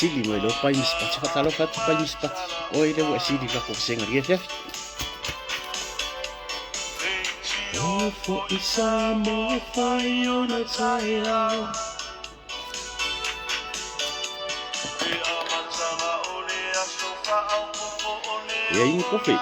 Sili mai lo pai misipati faatalofa atu pai misipati oe lea ua e sili i lako vasega i lenei afiafi. O foi Samoa e fai ona taeao. Ia inu kofe.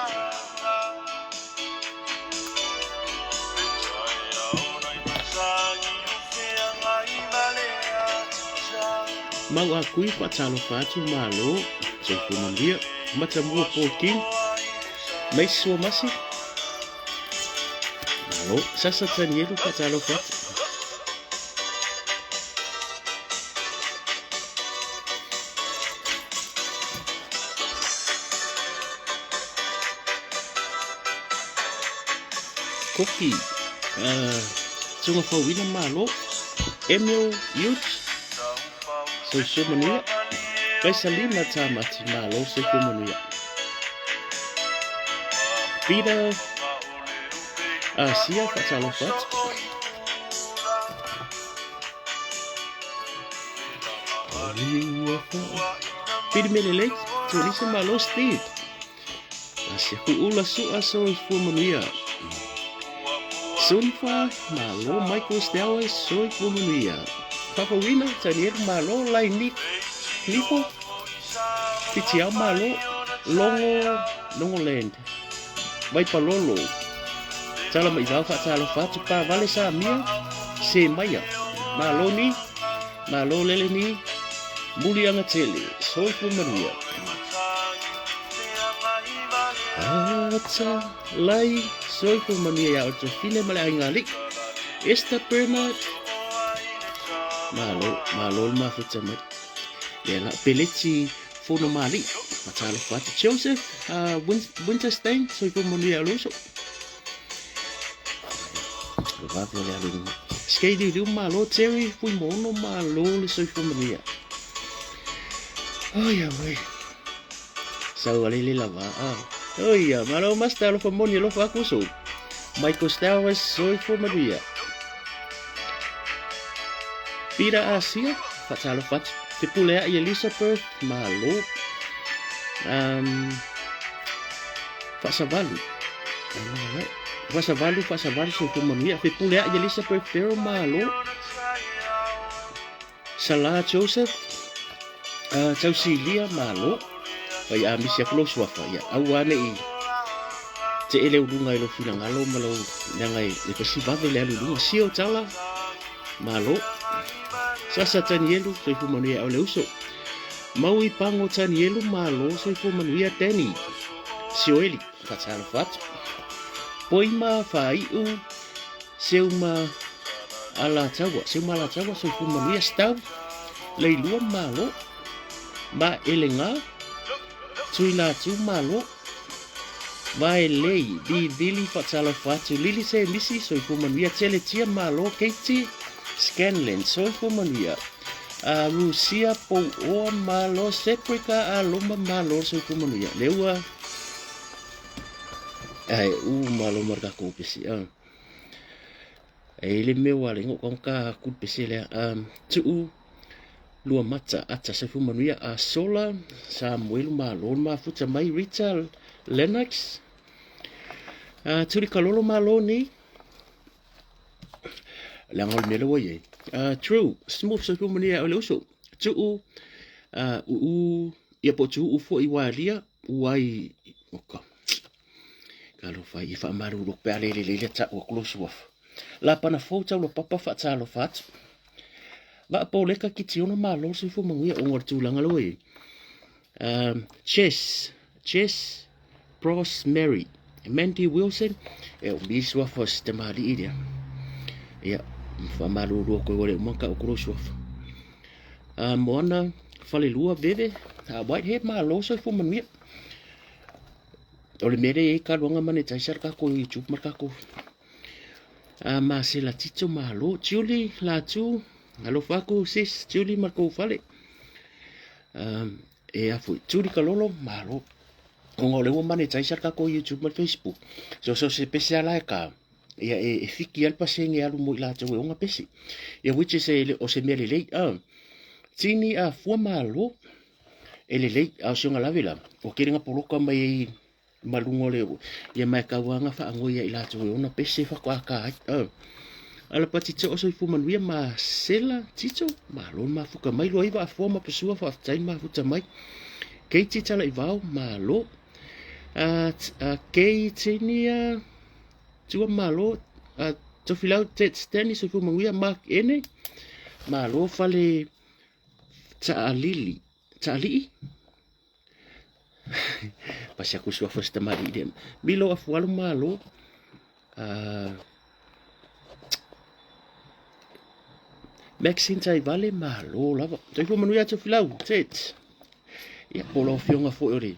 Mau a kui faatalofa atu malo soifua manuia matamua Paul King mai sua masi malo sasa Tanielu faatalofa atu. Koki, uh, Tunga Fauina Malo, Emil Youth, Soifua Manuia, Kaisalina Tamati Malo, Soifua Manuia. Peter Asia faatalofa atu. Pili Melelei, Tualisa Malo Steve. Asia Kuula Sua Soifua Manuia. Sunfa Malo Michael Stella Soifua Manuia. Fafauina Daniel Malo Laini Nifo Fitiao Malo Logo Longoland Vaipalolo Tala Maivao Faatalofa atu Pavale Samia Semaia Malo ni Malo lele ni Muliaga Tele Soifua Manuia Ata Lai Soifua Manuia ia Otofine ma le Aiga Alii Esther Bernard Malo malo le mafuta mai Ia la Peleti Fono Mali Faatalofa atu Joseph Winterstein Soifua Manuia ia Luso Vave o le alu i luga. Skei liuliu malo Terry Fuimono malo le soifua manuia. Oi auē. Sau ale le lava. Ah. Oi ia, malo master alofa moni alofa aku uso. Michael Stowers soifua manuia. Peter Asia, faatalofa atu. Fepuleai Elizabeth, malo. Um, Faasavalu. Faasavalu, faasavalu, soifua manuia. Fepuleai Elizabeth Farrell, malo. Salah Joseph, uh, Tausilia, malo. Pai a misi aku lau suafa. Ia, aua nei te ele uluga i lou finagalo ma lou leaga e le pasi vave le alu i luga. Sio tala, malo. Sasa Tanielu, soifua manuia au le uso. Maui Pango Tanielu, malo, soifua manuia Danny. Sioeli, faatalofa atu. Poima Faaiu, Seuma Alataua, Seuma Alataua, soifua manuia Stau, Leilua, malo. Ma Elega, Tuilatu, malo. Vaelei, Vivili, faatalofa atu. Lili Semisi, soifua manuia. Teletia, malo. Katie Scanlon, soifua manuia. A Rusia, Pouoa, malo. Seprika, Aloma, malo. Soifua manuia. Lea ua ai u malo ma le takou pesi. E i le mea ua le go ka ku pesi lea. Tuu lua mata ata soifua manuia. A Sola Samuelu, malo le mafuta mai. Rita Lennox, Tuli Kalolo, malo ni. Leaga o le mea lea ua i ai. True Smooth, soifua manuia o le uso. Tuu uu ia po o tuu foi walia uai oka. Talofa i faamalulu pe a le lelei le tau atu lou suafa. Lapana fou taula papa faatalofa atu. Vaa poleka kiti ono malo le soifua manuia ona o le tulaga lea ua i ai. Chess, Chess Bros Mary, Mandy Wilson, e o mi suafa o se tamalii lea. Ia, faamalulu atu ai ua le uma ona tau atu lou suafa. Moana Falelua Veve, Whitehead, malo soifua manuia. O le mea lea e i ai kaluaga monetize le takou YouTube ma le takou Masela Tito malo. Julie Latu, alofa atu sis Julie ma le tou fale. E a foi Julie Kalolo malo. Ona o lea ua monetize le takou YouTube ma le Facebook. So so se pese ala e ka ia e fiki ai le pasene e alu mo i latou e ona pese. Ia which is e, o se mea lelei. Tini a fua malo. E lelei, a o si ona lave la, ua tele na poloka mai ai ma luga o le, ia mai tauaga faanoi ia i latou e ona pese faatoa ta ai. Alapati Too Soifua Manuia ma Sela Tito, malo le mafuta mai, Luaiva Afoa ma Pasua, faafetai le mafuta mai. Keiti Talaivao, malo. Kei Tinia Tua, malo. Tofilau Ted Stanley, Soifua Manuia. Mark Ene, malo. Fale Taalili, Taalii, pasi aku suafa se tamalii lea. Milo Afualu, malo. Maxine Taivale, malo lava. Soifua manuia Tofilau, Ted. Ia, po lau afioga foi o le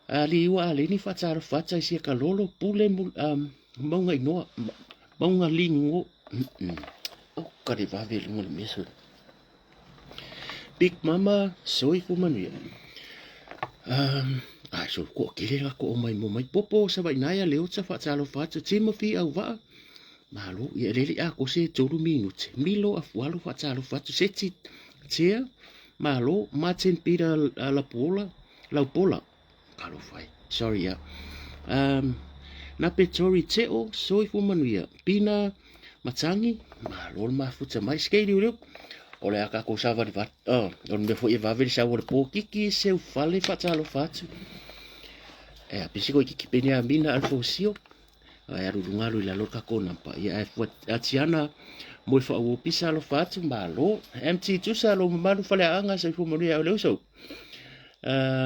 Aliua Aleni faatalofa atu ai sia kalolo pule mauga inoa mauga ligo. O ka le vave i luga o le mea sole. Big Mama soifua manuia. Ai so ko kele la ko mai mo mai popo sa vai naia le otsa faatalofa atu Timothy Auvaa. Malo ia lele a ko se tolu minute. Milo Afualo faatalofa atu Seti Tia. Malo Martin Peter Lapuola Laupola. Talofa e. Sorry ia. Nape Tori Teo soifua manuia. Pina Matangi, malo le mafuta mai. Skei liu liu. O le a kākou savali va, oh, o le mea foi e vave le sau o le pōkiki, seu fale faatalofa atu. E a pisi koe kiki pene a mina alfosio. Ai alu luga alu i lalo le kākou nampa. Ia ae fua atiana mo e whaau pisa alofa atu, malo. MT Tusa, lo mamalu fale aanga, soifua manuia o le uso.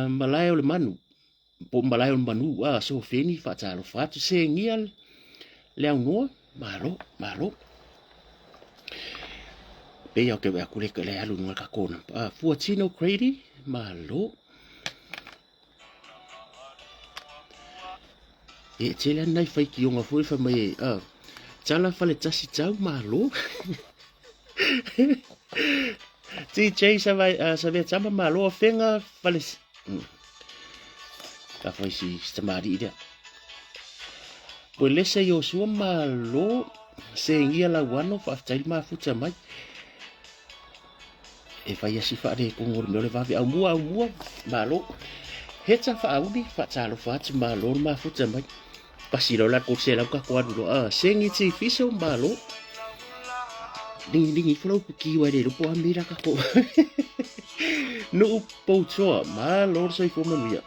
Malae o le manu. Po malae o le manu, a so feni faatalofa atu. Segia le aunoa, malo, malo. Pei au te wea kule ka le alu nunga ka kona. Fuatino Crady, malo. E tele ana nai whaikionga foi wha mai e, tala fale tasi tau, malo. TJ Savea Tama, malo, whenga fale... Ka whai si tamari lea. Welesa Iosua, malo. Sengia Lauano, faafetai le mafuta mai. E fai asi faale kongo le mea o le vave au mua au mua, malo. Heta whaauli, whaatalofa atu, malo le mafuta mai. Pasi loa la ko se lau ka ko alu loa. Sengi ti fiso, malo. Lingi lingi ifo lau puki wai le lupo a mira ka ko. Nuu poutoa, malo le soifua manuia.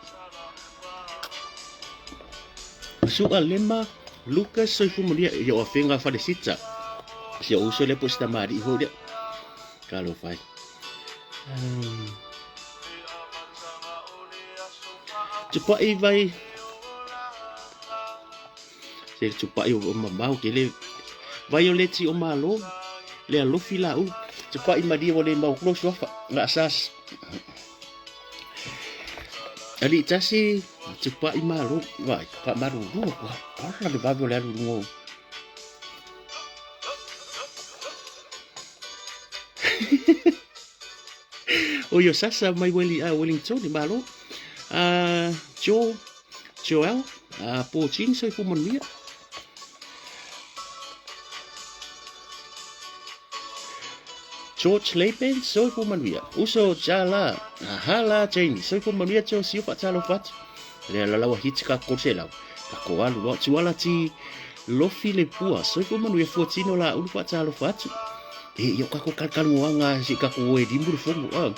Su'a lema, Lucas soifua manuia, ia o afenga fale sita. Si o uso le po si tamari iho lea. Ka lo fai. Tupa'i vai. Se tupa'i o mamau ke le vai o le ti o malo. Le alofi la u. Tupa'i maria o le mau close wafa. Nga asas. Ali tasi tupa'i malo. Vai, pa maru rua kua. Ala le vave o le alu lungo. O io sasa mai Weli, Wellington, malo. Joe, Joel, Paul Jean, soifua manuia. George Leipen, soifua manuia. Uso Jala, Hala Jamie, soifua manuia Joe Sio faatalofa atu. Le la laua hiti ka kose lau. Ka ko alu loa tuala ti lofi le pua, soifua manuia fuatino la ulu faatalofa atu. E ia o kako kalakalugoaga si kako e limu le fono.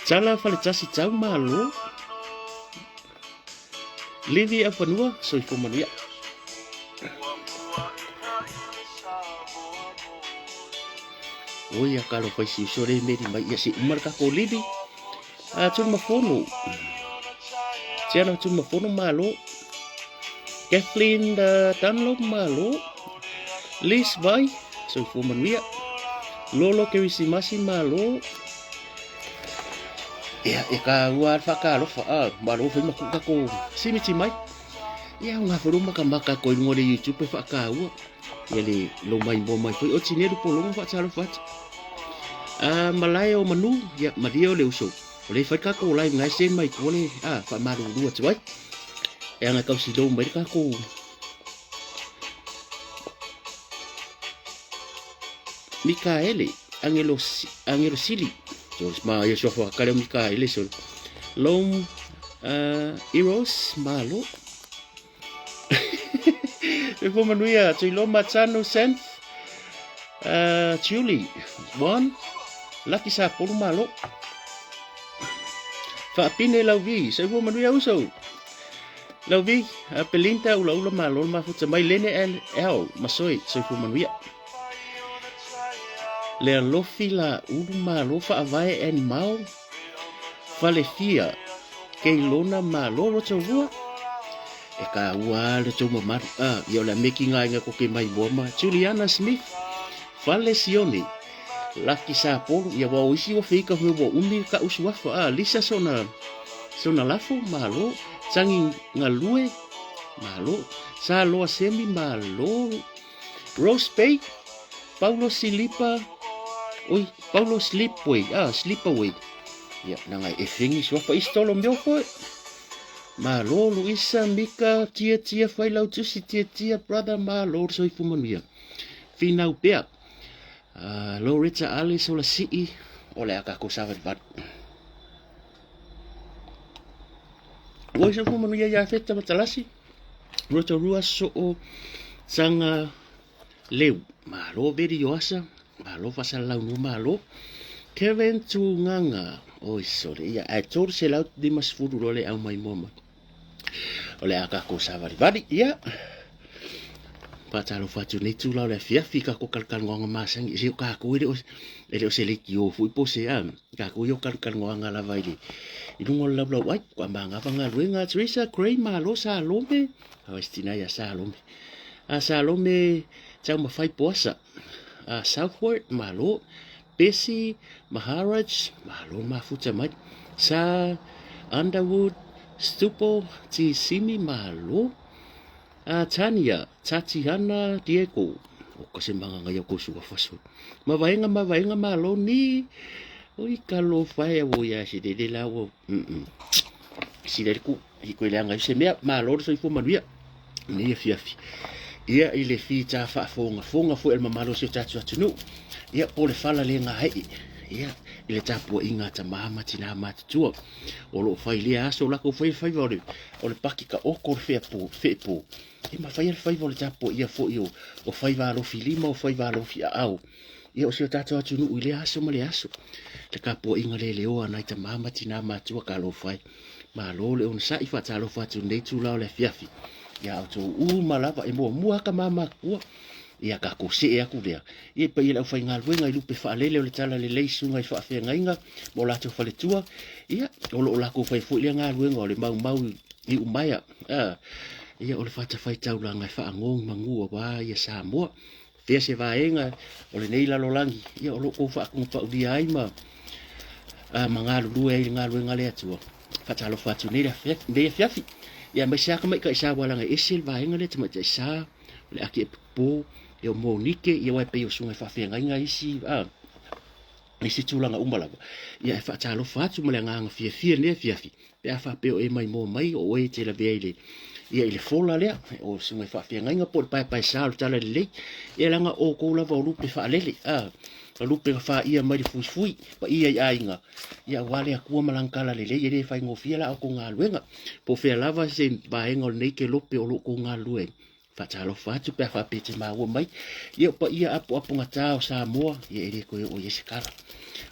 Tala faletasi tau malo. Livi au fanua, soifua manuia. Oi a kalo fai si uso le meri mai ia si umar ka ko livi. A tunu mafono. Tiana tunu mafono malo. Kathleen Dunlop malo. Liz Vai, soifua manuia. Lolo Kerisimasi malo. Ia, e ka ua al whakaalofa, a, malo whai maku ka ko simiti mai. Ia, o ngā wharu makamaka ko i runga o le YouTube e whakaua. Ia le lo mai mo mai foi o tine lu polonga whaatalofa atu. A, malae o manu, ia, maria o le uso. O le whai ka ko lai ngai sen mai ko le, a, whaamaruru atu ai. E anga kausi lou mai le ka ko Mikaele, Angelo, Angelo Sili. So ma ia suafa kale o Mikaele so Lom Eros malo. E fo manuia Tuiloma Tanu Senth Julie One Lucky Sapolu malo. Faapine Lauvi soifua manuia uso. Lauvi Pelinta ula ula malo le mafuta mai Lene and L Masoi soifua manuia. Le alofi la ulu malo faavae and mao falefia Keilona malo Rotorua e ka ua le tou mamalu a ia o le meki ngainga ko ke mai moa ma Juliana Smith fale Sione Laki Sapolu ia wa o isi ua feika hui ua umi ka usuafa a Lisa sona sona lafo malo Tangi Ngalue malo Sa Loa Semi malo Rose Bay, Paulo Silipa, oi, Paulo Slipway, ah, Slipaway. Ia, nanga e fengi suafa istolo meo foe. Malo, Luisa, Mika, Tia, Tia, Whailau, Tusi, Tia, Tia, brother, malo, soifu manuia. Finau pea. Loretta Alice, ola sii, o le aka ko savat vat. Oi, soifu manuia ia feta matalasi. Rotorua soo tanga leu. Malo veri oasa, malo fasalalau no malo. Kevin Tunganga, oi sore ia, ae 350 loa le au mai mua mai. O le a kako savalivali, ia. Whātalofa atu nei tūla o le afiafi ka ko kalkalunga masangi. Se o kako e le o, e le o se leiki o fui po se a. Kako i o kalkalunga lava i le. I lunga o le laulau ai, kua mangava galuega a Teresa Gray malo Salome. Awa stina ia Salome. A Salome tau mawhai poasa. A Southward malo. Bessie Maharaj malo mafuta mai. Sa Underwood Stupo Tisimi malo. A Tania Tatiana Diego. O ka se manga ngai o ko sua faso. Ma vaenga ma vaenga malo ni. Oi ka lo fae o ia se de de la o. Si le ku i koe leaga i se mea malo le soifua manuia nei afiafi. Ia i le fita faafogafoga foi a le mamalu o si o tatou atunuu. Ia po le fala le gae'i. Ia i le tapuaiga a tamā ma tinā matutua o loo fai lea aso lakou fai faiva o le o le paki ka oko le feapo feepo. E mafai le faiva o le tapuaia foi o o faiva alofi lima o faiva alofi aao. Ia o si o tatou atunuu i lea aso ma le aso. Le tapuaiga le leoa nai tamā ma tinā matua ka alofa ai. Malo le onosai faatalofa atu nei tula o le afiafi. Ia outou uma lava e muamua ka mamatua. Ia ka see aku lea. Ia pa ia le aufaigaluega i lupe faalele o le tala lelei suga i faafeagaiga ma o latou faletua. Ia o loo lakou fai foi lea galuega o le maumau i umaea. Ia o le fatafaitaulaga e faagogi magu auā ia Samoa. Fea se vaega o lenei lalolagi, ia o loo kou faatogapaulia ai ma ma galulue ai i le galuega a le Atua. Faatalofa atu nei nei afiafi. Ia mai se aka mai ka isa wala ngai ese le vaega le tamaitai sa o le ake e popo ia o Monike ia wai pei o sunga e faafeagaiga isi a isi tulaga uma lava. Ia e faatalofa atu ma le agaga fiafia nei afiafi. Pe a faapea o e mai moa mai o oe e te lavea i le ia i le fola lea o suga i faafeagaiga po o le paepae sa o le tala lelei. Ia leaga outou lava o lupe faalele a o lupe na faia mai le fuifui paia i aiga ia aua le Atua ma lana tala lelei e le faigofie la outou galuega. Po o fea lava se vaega o lenei kelope o lo o outou galulue ai. Faatalofa atu pe a faapea te maua mai. Ia o paia apoapogata o Samoa, ia e le toe oo i ai se tala.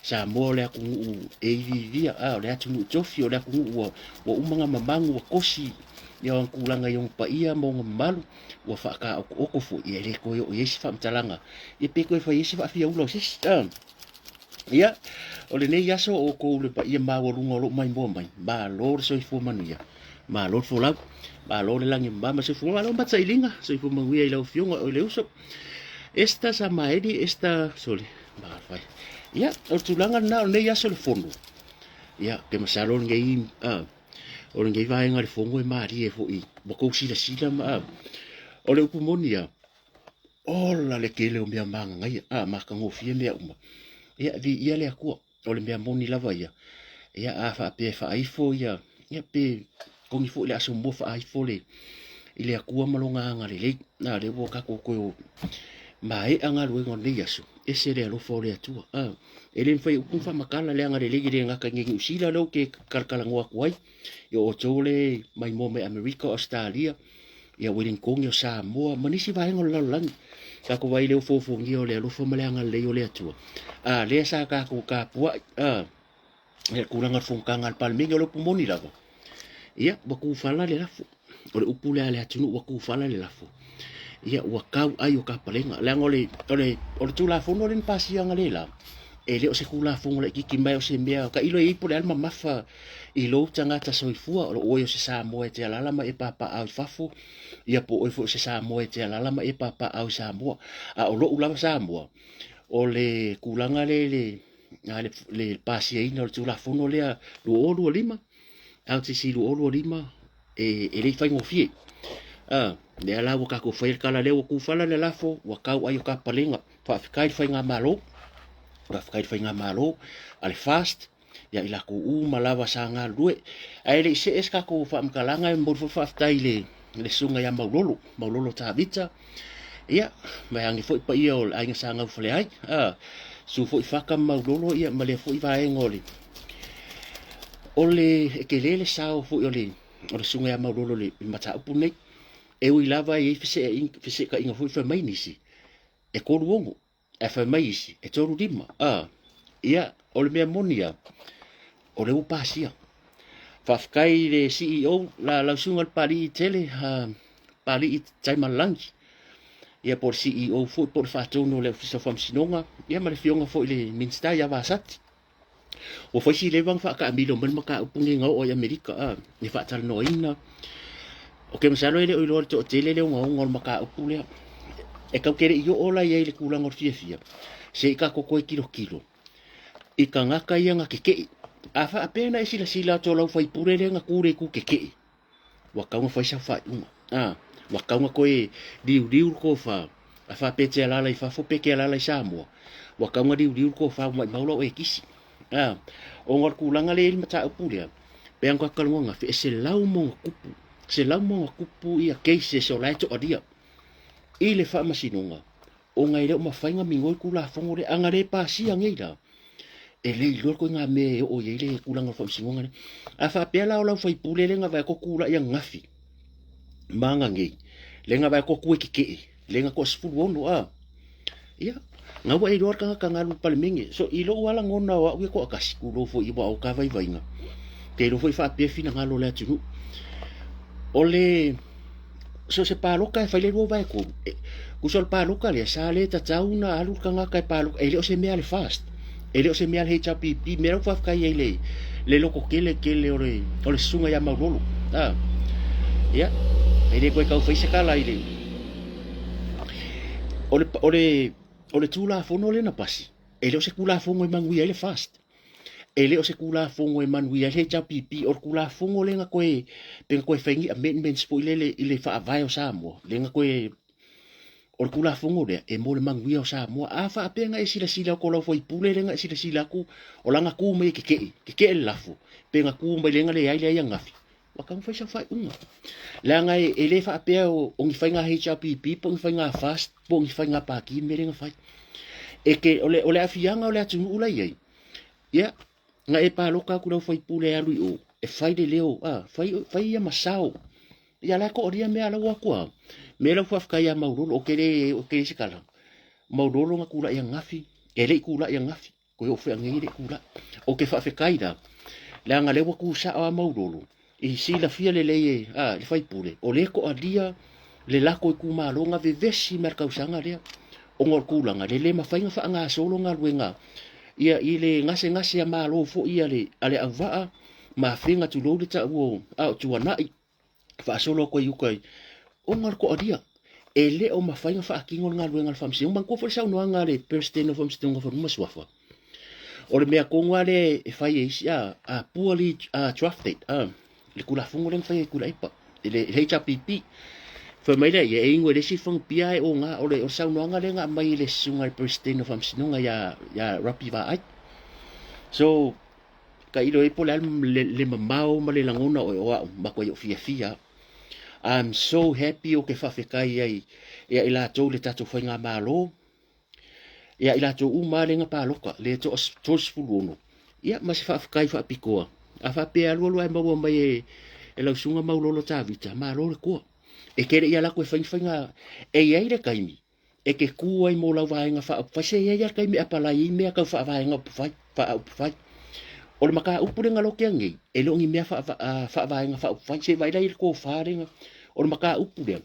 Samoa o le atunuu e iviivia, a o le atunuu tofi, o le atunuu ua, ua uma ona mamagu, ua kosi ia ona tulaga i ona paia ma ona mamalu, ua faataotooko foi, ia e le toe oo i ai se faamatalaga, ia pe toe fai ai se faafiaula o se isi. A. Ia, o lenei aso o outou le paia maualuga o loo maimoa mai, malo le soifua manuia, malo le folau, malo le lagi mama soifua, malo matailiga, soifua manuia i lau afioga o le uso. Esta Samaeli, Esta, sorry, mafai. Ia, o le tulaga lena o lenei aso le fono. Ia, ke masalo o lenei, o lenei vaega o le fono e malie foi, ua tou silasila ma, o le upu moni ia, Ola le tele o mea magagaia, a matagofie mea uma. Ia, viia le Atua, o le mea moni lava ia. Ia, a faapea e faaifo ia, ia pe togi foi le aso mua faaifo le, i le Atua ma lona agalelei. Na, lea ua tatou toe o Maea galuega o lenei aso, ese le alofa o le Atua. A, e le mafai e upu ona faamatala leaga lelei e le gata i nei Niu Sila lea ou te talatalanoa atu ai, ia o outou le maimoa mai Amerika, o Ausetalia, ia Ueligitone, o Samoa ma nisi vaega o le lalolagi. Tatou vaai i le ofoofogia o le alofa ma le agalelei o le Atua. A, lea sa tatou tapuai, a, le tulaga o le fonotaga a le Palemene, o le upu moni lava, ia, ua tufala le lafo. O le upu lea a le atunuu, ua tufala le lafo. Ia, ua tau ai o tapalega. Leaga o le, o le, o le Tulafono lea na pasia analeila, e le o se Tulafono laitiiti mai o se mea, tailo i ai po o le a le mamafa i lou tagata soifua, o lo oe o se Samoa e te alaala ma e papaaao i fafo, ia po o oe foi o se Samoa e te alaala ma e papaaao i Samoa. A o lou lava Samoa, o le tulaga lea i le, le pasiaina o le Tulafono lea 2025, LTC 2025, e le i faigofie. Lea la ua tatou faia le tala lea, ua tufala le lafo, ua tau ai o tapalega. Faafetai i le faigamalo, faafetai i le faigamalo a le FAST, ia i latou uma lava sa galulue. Ae le i see se tatou faamatalaga, e momoli foi le faafetai i le susuga ia Maulolo, Maulolo Tavita, ia, vaeane foi paia o le aiga sa Gaufaleai, susu foi Faka ma Maulolo, ia, ma lea foi vaega o le, o le, e tele le sao foi o le, o le susuga ia Maulolo i le mataupu lenei. E ui lava e i ai feseetaiga foi fai mai nisi, e 36, ae fai mai isi, e 35. Ia, o le mea moni lava, o lea ua pasia. Faafetai i le CEO, la lau susuga i le Papalii tele, Papalii Taimalelagi, ia po o le CEO foi po o le faatonu o le Ofisa o Faamasinoga, ia ma le afioga foi i le Minisita ia Vasati. Ua fai si leva ona faataamilo mai le mataupu lenei na oo ai i Amerika, i le faatalanoaina. Ou te masalo e le o iloa e le toatele le ogaoga o le mataupu lea. E tatou te le i oo la i ai i le tulaga o le fiafia, se i tatou toe tilotilo i tagata ia na tetee. A faapea na e silasila atu o lau faipule lea na tu i le itu tetee, ua tatau ona fai sau faaiuga. Ua tatau ona toe liuliu le tofa, a faapea e te alaala i fafo pe te alaala i Samoa, ua tatau ona liuliu le tofa ua maumau lau ekisi. Ona o le tulaga lea e i ai le mataupu lea, pe ana tatou talanoa ananafi, e 100+, 100+ ia cases o la e toalia i le faamasinoga, ona e le o mafai ona migoi le Tulafono lea. A na le pasia nei la, e le iloa le ituaiga mea e oo i ai le tulaga o le faamasinoga lea. A faapea la o lau faipule lea na vaai atu o tulai ananafi ma ananei, lea na vaai atu o tu e tetee, lea na toa 16 a, ia, na ua e iloa le tagata na alu i le Palemene. So, i lou lava lagona o au ia toatasi, tulou foi aua o ta vaivaiga, ou te iloa foi faapea finagalo o le atunuu. O le so o se palota e fai le 2/3. Tusa o le palota lea, sa le tatau ona alu le tagata e palota, e le o se mea a le FAST, e le o se mea a le HRPP, mea la ua faafetai ai le, le loto tele tele o le, o le susuga ia Maulolo. Ia, e le toe tau fai se tala i le, o le, o le, o le Tulafono lea na pasi, e le o se Tulafono e manuia ai le FAST. E le o se Tulafono e manuia ai le HRPP, o le Tulafono lea na toe, pe na toe fai ni amendments foi lele i le Faavae o Samoa, lea na toe, o le Tulafono lea e mo le manuia o Samoa. A faapea na e silasila atu o lau faipule lea na e silasila atu o lana tu mai e tetee, tetee le lafo, pe na tu mai lea na leai leai ananafi, ua tatau ona fai sau faaiuga. Leaga e le faapea o ni faiga HRPP po o ni faiga FAST po o ni faiga Pati le mea lea na fai. E te, o le, o le aafiaga o le atunuu la i ai, ia, na e palota atu i lau faipule e alu i o, e fai le leo, a, fai, fai ia ma sao. Ia la e toalia mea la ua atu a. Mea la ua faafetai ia Maulolo, ou te le, ou te le se tala. Maulolo na tulai ananafi, e le i tulai ananafi. Koe o fea nei le tulai. Ou te faafetai la, leaga lea ua tu sao a Maulolo, i silafia lelei e a, le faipule, o lea e toalia le lako itumalo na vevesi mai le tausaga lea, ona o le tulaga le le mafai ona faagasolo galuega ia i le gasegase a Malo foi a le, a le auvaa ma afega tulou le taua o, a o Tuanai, faasolo atu ai i uka i, ona o le toalia. E le o mafai ona faatino le galuega a le Faamasinoga. Manatua foi le saunoaga a le Peresetene o Faamasinoga o Fanua ma Suafa, o le mea tonu lava lea e fai e isi, a poorly drafted, le Tulafono lea na fai e Tuilaepa, le HRPP. Fai mai lea, ia e inu e le isi fagupia ae oga, o le saunoaga lea na aumai e le susuga i le Peresetene o Faamasinoga ia Rapi Vaai. So, tailo ai po o le a le mamao ma le lagona o oe o au, matuai ou fiafia lava. I'm so happy o ke faafetai ai ia i latou le tatou faigamalo, ia i latou uma lea na paloka, le toa 36, ia ma se faafetai faapitoa. A faapea e alualu ae maua mai e, e lau susuga Maulolo Tavita, malo le toa. E te le i ala atu e fai ni faiga, e i ai le taimi e te kū ai mo lau vaega faaupufai, se i ai lava le taimi e apalai ai mea tau faavaega upufai, faaupufai. O le mataupu lea na lotea nei, e le o ni mea faavaega faaupufai, se i vaai la i le tofa lea, o le mataupu lea,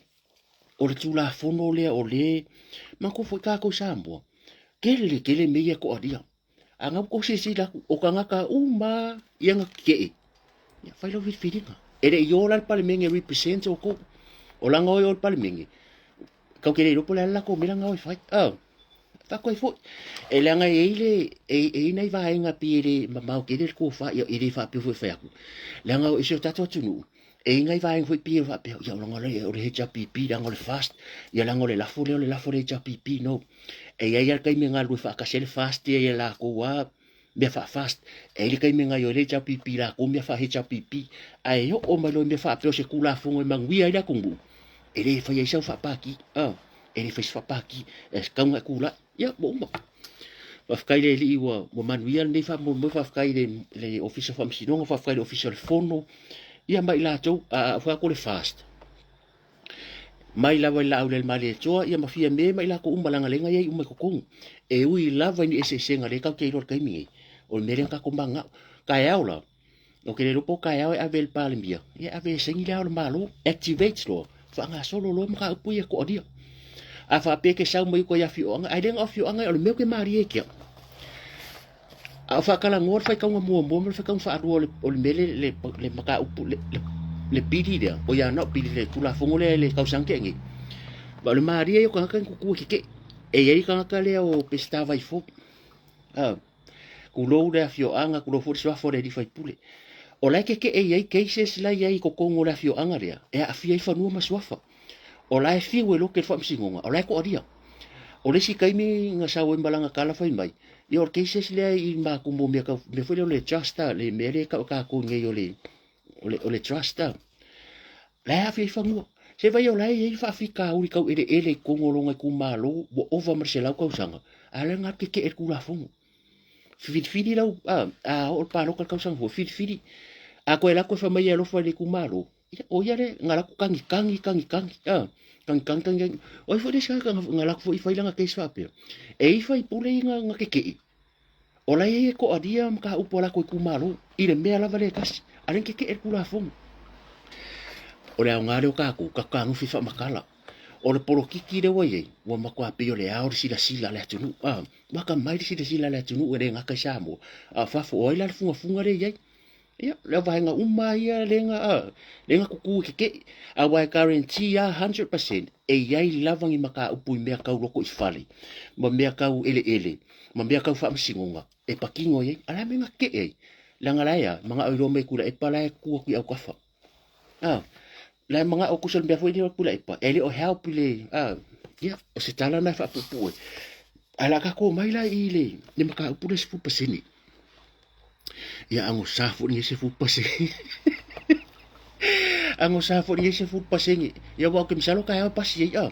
o le Tulafono lea o le, manatua foi tatou i Samoa, tele tele mea ia e toalia. A na ua tou silasila atu, o tagata uma lava ia na tetee, ia fai lau filifiliga. E le i o la le Palemene e represent outou. O lana o e o le Palemene, Kau te le iloa po o le a le latou mea la na o e fai. Oh, faatu ai foi. E leaga e i ai le, e, e i ai nai vaega pei e le mamao tele le tofa, ia e le faapea foi e fai atu. Leaga o si o tatou atunuu, e i ai nai vaega foi pei e faapea, ia o leaga o le HRPP, leaga o le FAST, ia leaga o le lafo lea o le lafo a le HRPP, no. E i ai lava le taimi e galulue faatasi ai le FAST ia i latou lava mea faa-FAST. E i ai le taimi e gaoioi ai le HRPP i latou mea faa-HRPP. Ae oo mai loa i mea faapea o se Tulafono e manuia ai le atunuu, e le fai ai sau faapaki, a, e le fai se faapaki, e tatau ona e tulai. Ia, ua uma. Faafetai i le Alii ua, ua manuia lenei faamoemoe, faafetai i le, le Ofisa o Faamasinoga, faafetai i le Ofisa o le Fono, ia ma i latou, a, a fai atu le FAST, mai lava i le laau le Malietoa, ia ma Fiame ma i latou uma, leaga lea na i ai uma i totonu. E ui lava i ni eseesega lea tatou te iloa i le taimi nei, o le mea lea na tatou mananao. Taeao la, ou te le iloa po o taeao e ave i le Palemia, ia ave e saini le Ao o le Malo, activate loa, faagasolo loa mataupu ia e toalia. A faapea e te sau mai uta i afioaga, ae le na o afioaga, o le mea ou te malie ai te au. A o faatalanoa le faitauga muamua ma le faitauga faalua o le, o le mea le, le, le mataupu, le, le, le pili lea, o ia na o pili le Tulafono lea i le tausaga tea nei. Ma o le malie ia o tagata ni tutu e tetee. E i ai tagata lea o Peseta Vaifou, ah, tulou le afioaga, tulou foi le suafa o le alii faipule. O la e tetee i ai cases la e i ai i totonu o le afioaga lea, e aafia ai fanua ma suafa. O la e fiu e lote le faamasinoga, o la e toalia. O le isi taimi na sau ai ma lana tala fai mai, ia o le cases lea i matou mo mea tau, mea foi lea o le trust, le mea lea e tau e tatou nei o le, o le, o le trust. La e aafia ai fanua. Se vai o la e i ai faafitauli tau eleele i totonu o lona itumalo ua ova ma le 100 tausaga, a o la e galo tetee le Tulafono. Filifili lau, a, a oo le palota le tausaga fou, filifili. A toe alu atu e fai mai e alofa i le itumalo, ia, o ia lea, na alu atu tagi, tagi, tagi, tagi, a, tagi, tagi, tagi, tagi. O ai foi le isi tagata na alu atu foi fai lana case faapea. E i ai faipule ia na, na tetee, o la e i ai e toalia mataupu a latou itumalo i le mea lava lea e tasi, a o lea na tetee le Tulafono. O le aoga lea o tatou, tatou tagofi faamatala. O le polokiki lea ua i ai, ua matua pei o le ao le silasila a le atunuu. A, ua atamai le silasila a le atunuu e le gata i Samoa, a o fafo, o ai la le fugafuga lea e i ai? Ia, le vaega uma lava ia lea na, a, lea na tutu i tetee. Aua e guarantee lava 100% e i ai lava ni mataupu i mea tau lotoifale, ma mea tau eleele, ma mea tau faamasinoga e patino i ai. A o le a le mea na tetee ai? Leaga la e a, manao iloa mai e Tuilaepa la e tutu atu i autafa. A, la e manao tusa o le mea foi lea o Tuilaepa, e le o help i le, a, ia, o se tala lena e faapuupuu ai. Ae o le a tatou omai la i le, le mataupu lea 10%. Ia agosa foi lenei 10%. Agosa foi lenei 10%. Ia aua ou te masalo taeao e pasi ai a.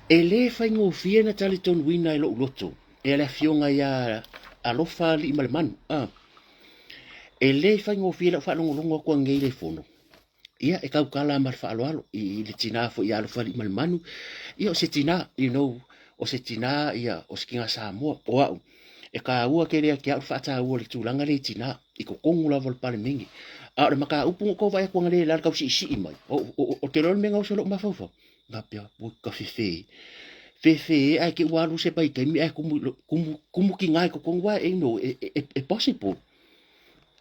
E le faigofie na talitonuina e lou loto e le afioga ia Alofa Aliimalemanu. A. E le faigofie lau faalogologo atu anei i le fono. Ia, e tautala ma le faaaloalo i le tina foi ia Alofaaliimalemanu. Ia, o se tina, you know, o se tina, ia, o se tina Samoa. O au, e taua tele ia te au le faataua o le tulaga lea i tina, i totonu lava o le Palemene. A o le mataupu na ou tau vaai atu analeila i le tau siisii mai, o, o, o, te iloa le mea na oso i lou mafaufau, faapea, ua ka fefe, fefe ae te i ua alu se vaitaimi ae tumu, tumu, tumu tina i totonu, aua, you know, e, e, e possible.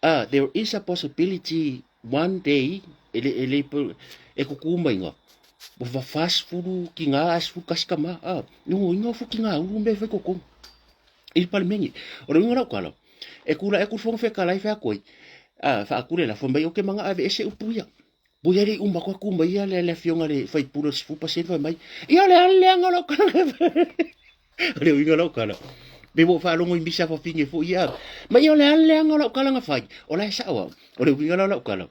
Ah, there is a possibility one day, e le, e le, e kuku mai nga, ua 40 ki ngā, ae 11 kama, ah, no, inga fu ki ngā uru me whai koko. I le palemene. O le uiga lau tala, e kula e kula whonga whekala i whea koe, ah, whaakule la, whamai o ke manga ave ese upu ia. Pui ai uma koe ku mai ia le le afioga le faipule o le 10% fai mai, ia o le a le leaga o lau kala. O le uiga o lau kala. Pe ua faalogo i misa fafine foi ia. Ma ia o le a le leaga o lau kala na fai. O la e sao au. O le uiga la o lau kala.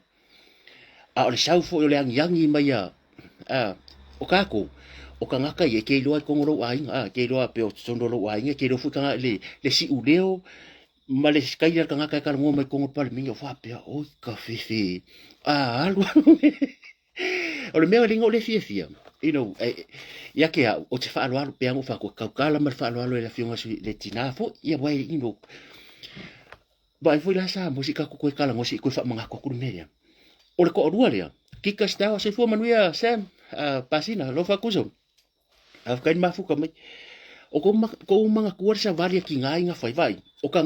A o le sau foi o le agiagi mai a, a o kākou, o kagaka ia, e ke iloa i kogo lou aiga, a, ke iloa pe o totonu o lou aiga, ke iloa foi kanga, le, le siuleo, ma le kaila le kagaka e kalagoa mai kogo palemene, o faapea, oi ka fefe, a alu alu. O le mea lenga o le fiafia, you know, e, ia ke au, o te whaaloalo, pe ango whakua, kaukala ma le whaaloalo e le afioga sui, le tina fo, ia wai, you know, Vaai foi la sa mo si ka koe kala ngo si koe whaamangako aku le mea lea. O le toalua lea, Kika Style, soifua manuia Sam, Pasina, alofa kuso. Faafetai le mafuta mai. O kou kou mangatua le savali a ki ngā inga whai vai. O ka,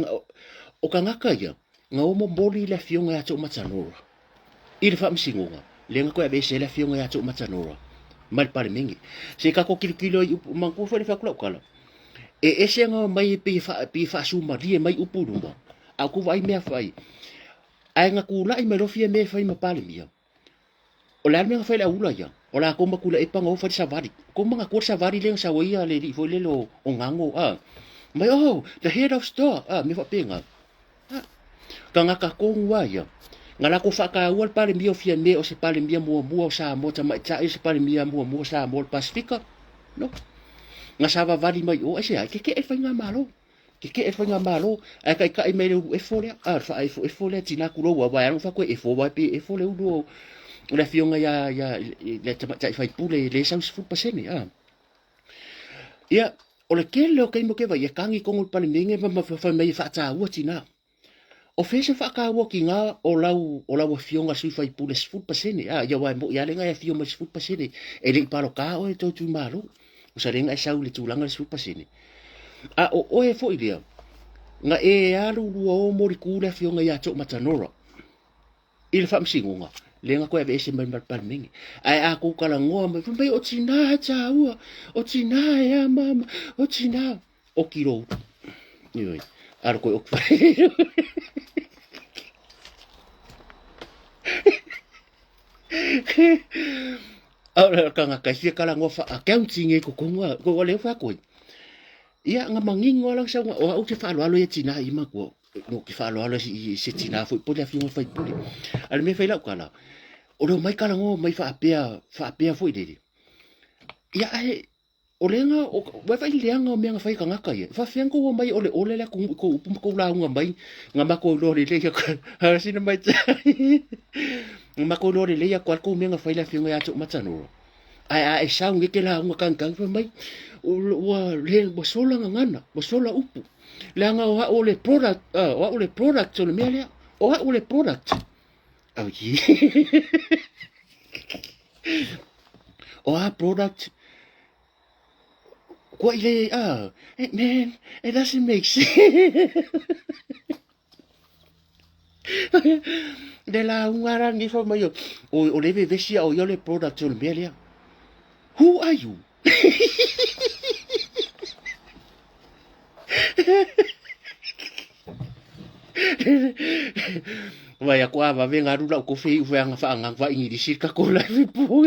o kangaka ia, nga o momoli le afioga ia Toomatanora. I le faamasinoga, lea na toe aveese ai le afioga ia Toomatanora mai le Palemene. Se i tatou tilotilo i upu, manatua foi le fai atu lau tala, e ese na omai e pei e faa, pei e faasumalie mai upu i luma, a o kou vaai mea fai, ae na tulai mai loa Fiame e fai ma Palemia, o le a le mea na fai e le au ula ia? O latou ma Tuilaepa na o fai le savali. Kou manatua le savali lea na sau ai le alii foi lele o Gago, a? Mai, oh, the head of store, a, mea faapena. Tagata tonu a ia. Na latou faataua le Palemia o Fiame o se Palemia muamua o Samoa Tamaitai o se Palemia muamua o Samoa o le Pasifika. No. Na savavali mai o, aisea, e keke'e le faigamalo. Keke'e le faigamalo, ae taitai mai le ulu efo lea, a, le faaefoefo lea, tina tulou a, aua e ala ona fai atu e efo, aua e pei e efo le ulu o le afioga ia, ia, le tamaitai faipule le sau 10%, a. Ia, o le tele o taimi o ke vai e tagi tonu le Palemene ma fai mai e faataua tina. O fea se faataua tina o lau, o lau afioga sui faipule 10%, a, ia aua e moi lava le na e afio mai 10%, e le i palota oe e tou itumalo. O sa le na e sau i le tulaga le 10%. A o oe foi lea, na e alu lua o molitu le afioga ia Toomatanora. I le faamasinoga, lea na toe aveese mai ma le Palemene. Ae a tou talanoa mai, fai mai, o tina e taua, o tina e a mama, o tina, oki lou ulu. Ioe, alo koe oki whare. A o kangaka e fia talanoa wha-accounting e kokonga, ko wale o whakoi. Ia, nga mangingo ala sa o au te whaaloalo ia tina i makua. No ke faaaloalo i se tinā foi po le afioga faipule. A le mea fai lau kala, o leo mai kala ngo mai faapea, faapea foi lele. Ia ae, o le nga, o, wai vai leanga o mea nga fai kangaka ia. Faafea kou mai ole ole le atunuu i kou upu ma kou lauga mai, nga makou iloa lelei aku, ha sina mai tai. Nga makou iloa lelei aku a kou mea nga fai le afioga ia Toomatanora. Ae a e sau nei ke lauga kagikagi fai mai, ua, le, ua sola gagana, ua sola upu. Leaga o au o le product, o au le product o le mea lea. O au le product. Oh, yeah. O a product, kua i le, ah, hey, man, it doesn't make sense. Le lauga la ni fai mai o, o le vevesi a o ia o le product o le mea lea. Who are you? Vai aku a vave ngaru lau kofe i uwheanga whaangang wha ingirisi ka ko life po.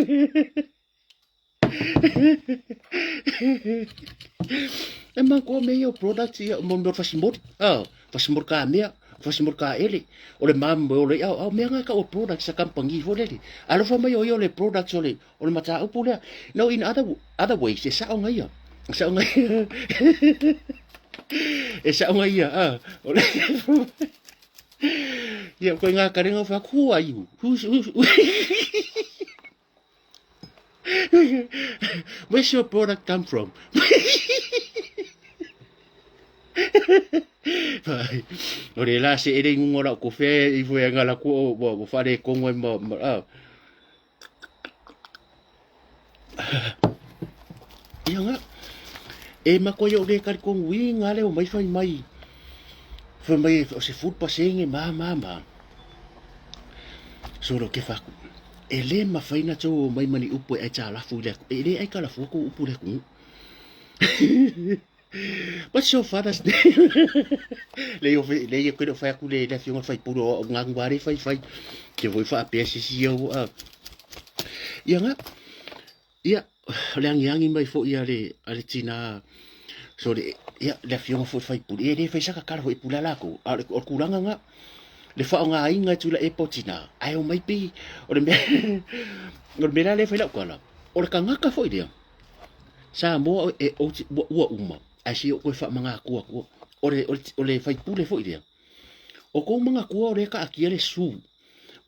E ma ko me ia product ia mo mo fasimori. Ah, fasimori ka mea, fasimori ka ele. O le mam o le au au mea nga ka o product sa kampangi fo lele. Alofa mai o ia o le product o le o le mataupu lea. No, in other, other ways, e sao nga ia. E sao nga ia. E sao nga ia. Ah, o le Ia, koe ngā karenga o whaku, who are you? Who's, who's, Where's your product come from? Vai. O le la se ele ngungo la ko fe i fo nga la ko o o fare kongo ma ma ah. Ia nga e ma ko yo le kari kongo i nga le o mai fai mai. Fai mai o se food pasenge ma ma ma. Solo ke faku. E le mafai na tou omai ma ni upu e aitalafu i le e le aitalafua kou upu i le atunuu. What's your father's name? Le o le ia koe fai aku le le afioga fai pulu o ngā ngware fai fai. Ke voi whaapea sisi au a. Ia nga, ia, le angiangi mai foi a le, a le tina, so le, ia, le afioga foi fai pulu. E le fai saka kala foi pula lako. A o le kulanga nga. Le faaaogaina e Tuilaepa o tina, ae omai pei o le mea o le mea la lea e fai lau tala, o le tagata foi lea Samoa e, ua uma, ae se i ou toe faamanatua atua. O le faipule foi lea, o tou manatua o lea e taatia le sue,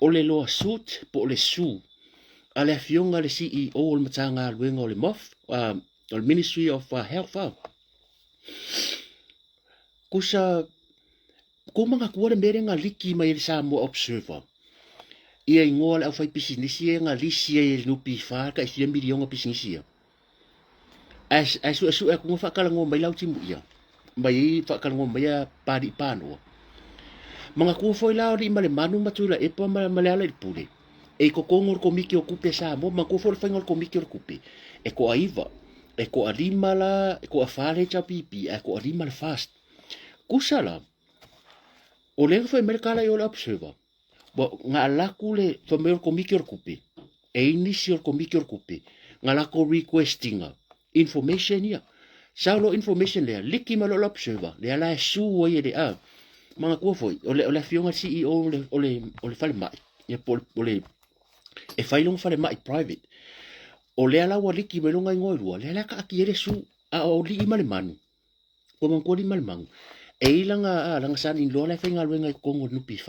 o le loa suit po o le sue a le afioga i le CEO o le Matagaluega o le MOF, o le Ministry of Health. Kusa Kou manatua le mea lea na liki mai e le Samoa Observer ia igoa o le aufaipisinisi ia na lisi ai e le NPF tai fia miliona pisinisi ia. Ae, ae suesue atu na faatalanoa mai Lautimu ia, mai ai faatalanoa mai a Papalii Panoa. Manatua foi la o Aliimalemanu ma Tuilaepa ma, ma Lealailepule, e i totonu o le Komiti o Tupe a Samoa, manatua foi le faiga o le Komiti o le Tupe, e toaiva, e toalima la, e toafa le HRPP, ae toalima le FAST. Kusa la, o lea na fai mai le tala i o le Observer, ua na alu atu le, fai mai o le Komiti o le Tupe, e i ai nisi o le Komiti o le Tupe, na latou request ina information ia. Sau loa information lea, liki mai loa le Observer, lea la e sue ai e le, a, manatua foi, o le, o le afioga i le CEO o le, o le, o le falemai, ia po o le, e fai lona falemai private. O lea la ua liki mai lona igoa e lua, lea la e taatia ai le sue, a o alii ma le manu, Ua manatua ma le magu, e i ai lana, a, lana son-in-law la e faigaluega i totonu o le NPF.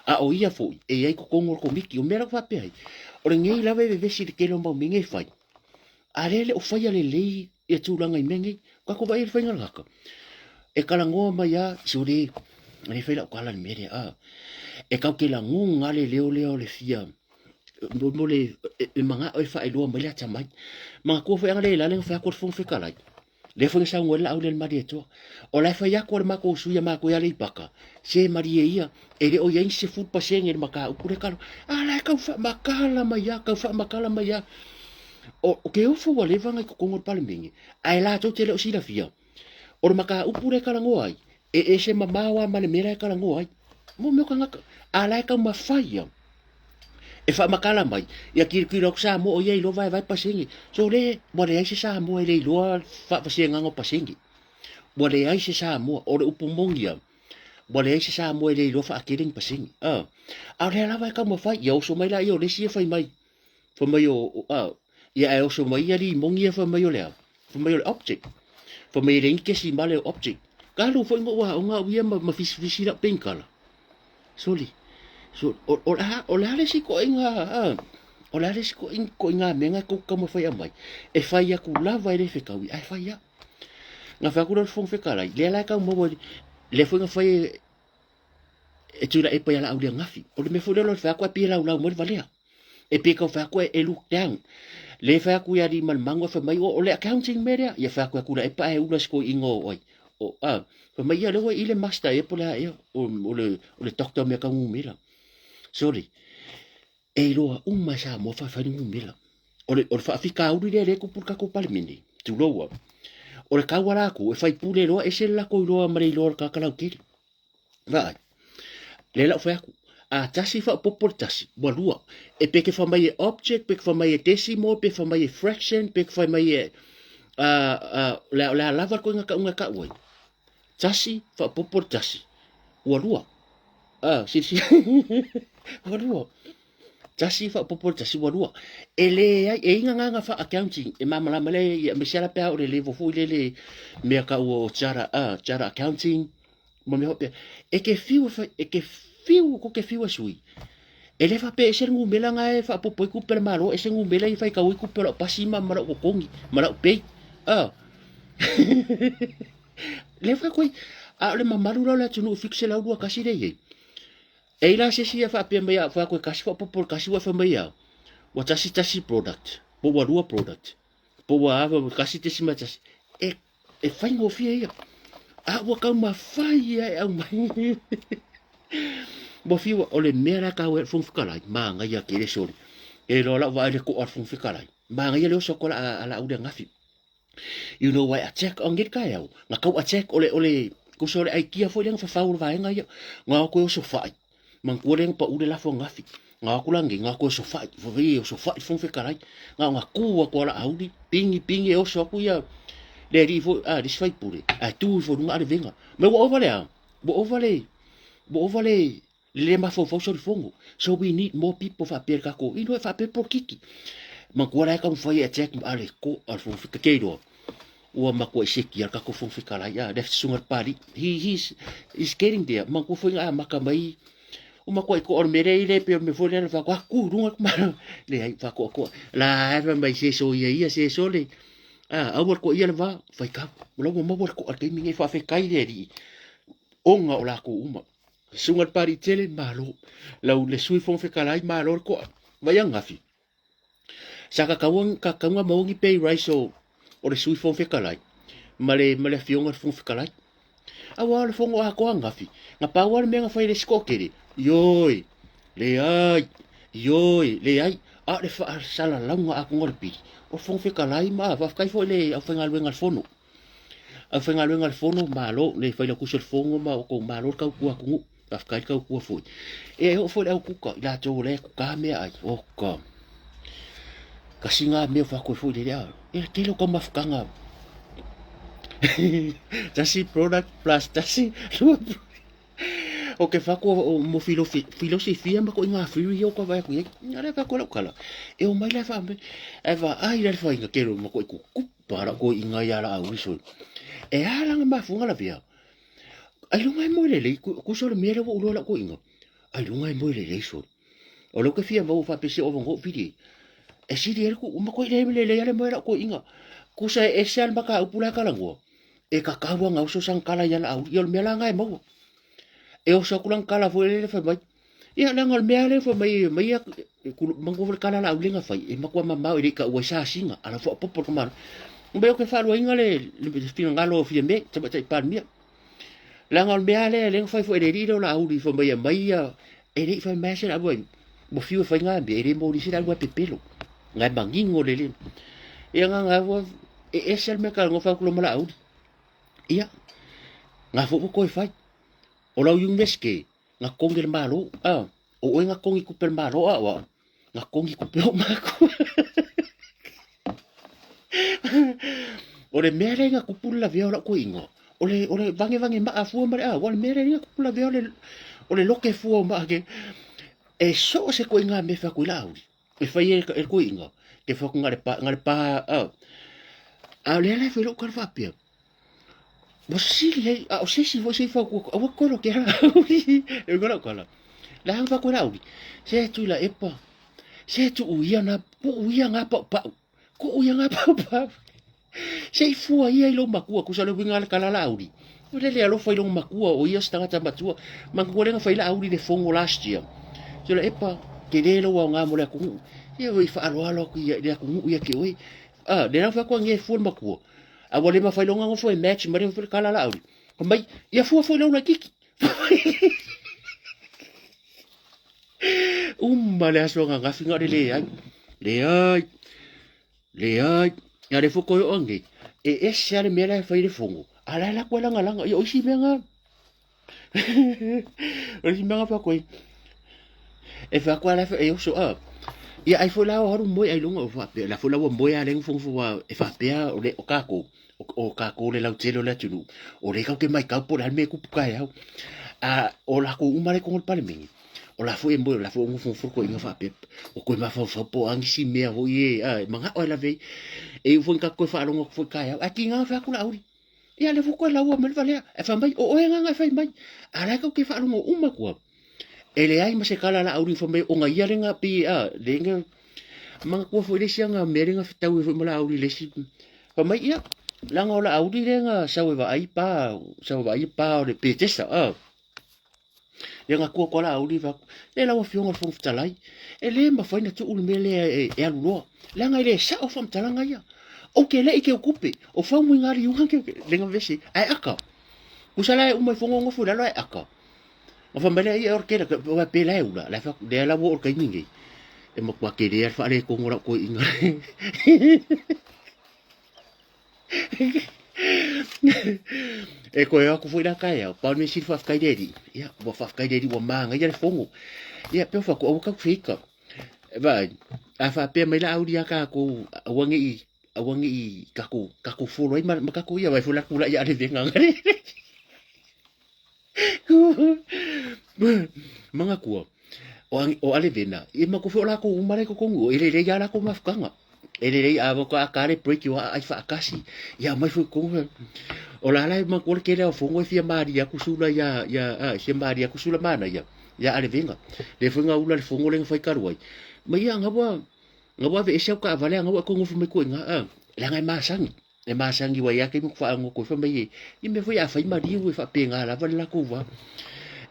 A o ia foi, e i ai i totonu o le komiti. O mea la ua faapea ai, o lenei lava e vevesi i le tele o mau mea nei e fai, a lea e le o faia lelei ia tulaga i mea nei. Ua tatou vaai i le faiga laka, e talanoa mai lava, sole, e le fai lau tala i le mea lea, a. E tatou te lagona lava le leo lea o le fia, mo le, e manao e faailoa mai le atamai. Manatua foi ana le lale na fai atu e le Fofoga Fetalai, Lea foi na saunoa ai le Laau lea i le Malietoa. O la e fai atu a le matou sui a matou i Aleipata, se malie ia, e le o i ai ni 10% i le mataupu lea kalo. A la e tau faamatala mai lava, tau faamatala mai lava. O, o ke ofo ua leva ona i totonu o le Palemene, ae latou te le o silafia, o le mataupu lea e talanoa ai, e ese mamao lava ma le mea la e talanoa ai. Mo mea o tagata, a la e taumafai ia e faamatala mai, ia tilotilo atu Samoa o ia e iloa vaevae pasene. So le, ua leai se Samoa e le iloa faavasegaga o pasene. Ua leai se Samoa, o le upu moni lava, ua leai se Samoa e le iloa faatele ni pasene. A, a o lea lava e taumafai, ia oso mai laia o le isi e fai mai, fai mai o, a, ia ae oso mai ia limoni ia fai mai o le a? Fai mai o le object. Fai mai e leai ni kesimale o object. Talu foi na ou aoga au ia ma, ma fisifisi lau penikala. Soli. So, o, o, a, o le a le isi ituaiga, a, o le a le isi ituaiga mea na tou taumafai e aumai, e fai atu lava e le fetaui, ae fai lava. Na fai atu lea o le Fofoga Fetalai, lea la e tau maua, lea foi na fai e, e Tuilaepa ia Laauliagafi. O le mea foi lea o le fai atu ae pei e laulau mai le valea. E pei e tau fai atu e look down. Lea e fai atu ia Aliimalemanu ae fai mai, o, o le accounting mea lea. Ia fai atu ia Tuilaepa ae ula si toeaina o ai. O, a, fai mai, ia lea ua i le master ea po o le a ea, o, o le, o le doctor mea tau numera. Sorry. E iloa uma e Samoa faifai le numera. O le, o le faafitauli lea lea e tupu i le tatou Palemene, tulou lava. O le tau a latou, e faipule loa, ese le latou iloa ma le iloa o le tagata lautele. Vaai, lea la ou fai atu, a tasi faaopoopo le tasi, ua lua. E pe te fai mai e object, pe te fai mai e decimal, pe fai mai e fraction, pe te fai mai e, o le a lava le koiga tauga e tau ai. Tasi faaopoopo le tasi, ua lua. Silasila, ua lua. Tasi faaopoopo le tasi ua lua. E leai, e i ai gagana faa-accounting e malamalama lea ia aemaise lava pe a oo i le level foi lele mea tau o charter, charter accounting ma mea faapea. E te fiu e fai, e te fiu, kou te fiu e sui. E le faapea e ese le numera na e faaopoopo ai tupe a le Malo, ese numera ia e faitau ai tupe o lau pasi ma, ma lau totogi, ma lau pay. Lea fai atu ai, a o le mamalu la o le atunuu 721 lea e i ai. E i ai la se isi e faapea mai a fai atu e tasi faaopoopo le tasi ua fai mai a ua tasi tasi product po ua lua product po ua a 1.1 e e faigofie ia a ua taumafai ia e aumai ua fiu o le mea la tau e le Fofoga Fetalai manaia tele sole e loa lau vaai le to'a o le Fofoga Fetalai manaia le oso atu a la Uliagafi. You know why attack on le taeao na tau attack o le o le kusa o le aikia foi lea na fafau o le vaega ia na o atu e oso fai manatua lea na pau le lafo ananafi na o atu la nei na o atu e oso fai fai e oso fai le Fofoga Fetalai na ona tu atu a Laauli pigi pigi e oso atu ia le alii foi a le isi faipule ae tu ifo i luga a le vega mai ua ova le a ua ova le ua ova le. Le mafaufau solifono. So we need more people faapea le tatou ino e faapea polokiki. Matua la e taumafai e attack ma ale ko al fofoga fetalai loa. Ua matua i seki al tatou fofoga fetalai a left sunga le pali. He he's is getting there. Matua foi nga amata mai o matua i ko o le mea lea i le pe o le mea foi lea na faatoa ku i luga le malo. Leai faatoatoa. La e mai se so ia ia se so le a aua le koa ia le va faitau. O la ua maua le koa le taimi nei faafetai le Alii ona o lakou uma. Susuga le Pali Tele, malo. Lau le Sui Fofoga Fetalai, malo le toa. Vai angafi. Sa kakau kakauga maua ni pay rise o o le Sui Fofoga Fetalai ma le ma le afioga le Fofoga Fetalai. Aua o le fono atoa angafi. Na pau lava le mea na fai e le isi toatele, ioe, leai, ioe, leai. A o le faasalalauga atoa o le pili, o le Fofoga Fetalai ma faafetai foi i le aufaigaluega a le Fono. Aufaigaluega a le Fono, malo le Failautusi o le Fono ma outou, malo le tautua atunuu, faafetai le tautua foi. E oo foi le au kuka, i latou o la e kuka meaai, oka. Kasi ngā mea o whakoe foi le rea. E tele o taumafutaga. Tasi product plus tasi lua product. O ke whako o mo filofi, filosofia ma ko i ngā whiri o ka vai aku iai. Nga le whako lau kala. E o mai la wha me. E wha ai la whainga ke ro ma ko i kuku. Para ko i ngai ala au iso. E a langa mafunga la via. Ai lunga e moe lelei, ku so le mea le ua uloa lau koiga. Ai lunga e moe lelei so. O leo ke fia mau whapese o vongo vidi. E siri ele ku uma koi le lelei ale moe lau koiga. Kusa e ese al maka upu la kalangua. E kakaua ngau so sang kala ia la au. Ia o le mea la ngai maua. E oso aku lang kala foi le fai mai. Ia leaga o le mea lea fai mai mai ia mangu le kala la aulenga fai e makua mamao e le ka ua sa singa ala fo popo ka malo. Mbe o ke faaluaina le le finagalo o Fiame tamaitai Palemia. Leaga o le mea lea lea fai foi e le alii lea o Laauli fai mai e aumai ia e le i fai mai se laua ua fiu e fai ngā mea e le moli se laua e pepelo. Ngā e mangingo le le. Ia ngā ngā ua e ese le mea ka ngofa ku lo ma Laauli. Ia ngā fo ua koe fai. O lau University nga kongi le malo a o oe nga kongi kupe le malo a o nga kongi kupe o maku o le mea lea nga kupu le lavea o lau koiinga o le o le vangevange maa fua ma le a o le mea lea nga kupu lavea o le o le loke fua o maa ke e so o se koiinga me fa kui la auli e fai e le koiinga ke fa ku nga le pa nga le pa a a o le ala e fai lou kala faapea Ua sili ai, a o se isi foi se i fautua atu, aua kolo ke ala auli. E uiga lau tala, le a fakoe la auli, se tui la epa, se tuu ia na, puu ia ngā paupau, kuu ia ngā paupau. Se i fua ia i lou matua, kusa le uiga le kala la auli. O le le alofa i lou matua, o ia se tagata matua. Manatua le na fai la auli le fono last year. Se la epa, ke le lou aoga mo le atunuu. Ia i faaloalo atu ia i le atunuu ia te oe. A, le lau fakoa nge fua le matua. A ua le mafai loa ona nofo e match ma le kala laauli. Fai mai, ia fua foi lau laititi. Uma le aso ananafi na o le leai. Leai. Leai. Ia le foko e o nei. E ese a le mea la e fai le fono. A la la koe langa langa. Ia o isi mea nga. O isi mea nga fa koe. E fa koe la e oso a. Ia ai foi la o haru moe ai lunga o faapea. La foi la ua moe a lenga fongo fua e faapea o le o kākou. O kākou le lautele o le atunuu. O le kau ke mai kau po le alme kupu kai au. A o la ko uma le kongo le palemene. O la foi e moe, o la foi o ngofo ngofo ko inga faapea. O koe mafaufau po o angisi mea hoi e, a, e mangao e lave. E u foi ka koe whaalongo foi kai au. A ki ngā whaku la auri. Ia le foko e laua me le valea. E whai mai, o oe nganga e whai mai. A la kau ke whaalongo uma kua. E leai ma se kala la auri whai mai o nga ia lenga pi a lenga manga kua foi lesi anga mea lenga fetau e foi ma la auri lesi. Whai mai ia, langa o la auri lenga sau e vaai pa, sau e vaai pa o le petesa a. Lenga kua kua la auri va, le lau afioga le Fofoga Fetalai, e le mafai na tuu le mea lea e, e alu loa. Leaga e le sao faamatalaga ia. Ou te le i ke ukupe, o fau mui ngā riuga ke lenga vese, ae aka. Kusa la e uma i fongo ngofo i lalo ae aka. Ma wha mai lea ia ora kera, wa pe la e ula, la wha, lea la wo ora kaimi nei. E makua ke lea wha le kongo rau koe inga. E koe aku foi la kai au, pau me siri whawhikai reri. Ia, ua whawhikai reri ua mānga ia le fongo. Ia, peo whaku, aua kau whika. Vai, a whapea mai la auri a kākou, aua nge i, aua nge i kākou, kākou folo ai ma, ma kākou ia, vai fo la kula ia ale venga ngare. Manatua, o Alevena, e matou foi o lakou uma la i totonu o, e lelei lava lakou mafutaga. E lelei a a ta le break o aai faatasi, ia aumai foi i totonu. O la la e manatua le tele o fono e fia malie atu sula ia, ia, a, fia malie atu sula manaia, ia Alevena. Lea foi na ula le fono lea na fai talu ai. Ma ia, na ua, na ua aveese au taavale a na ua e toe nofo mai tua i ina, a, leaga e masani. E masani ua i ai taimi faaagoa toe fai mai e, i mea foi a fai maliu e faapena lava le latou va.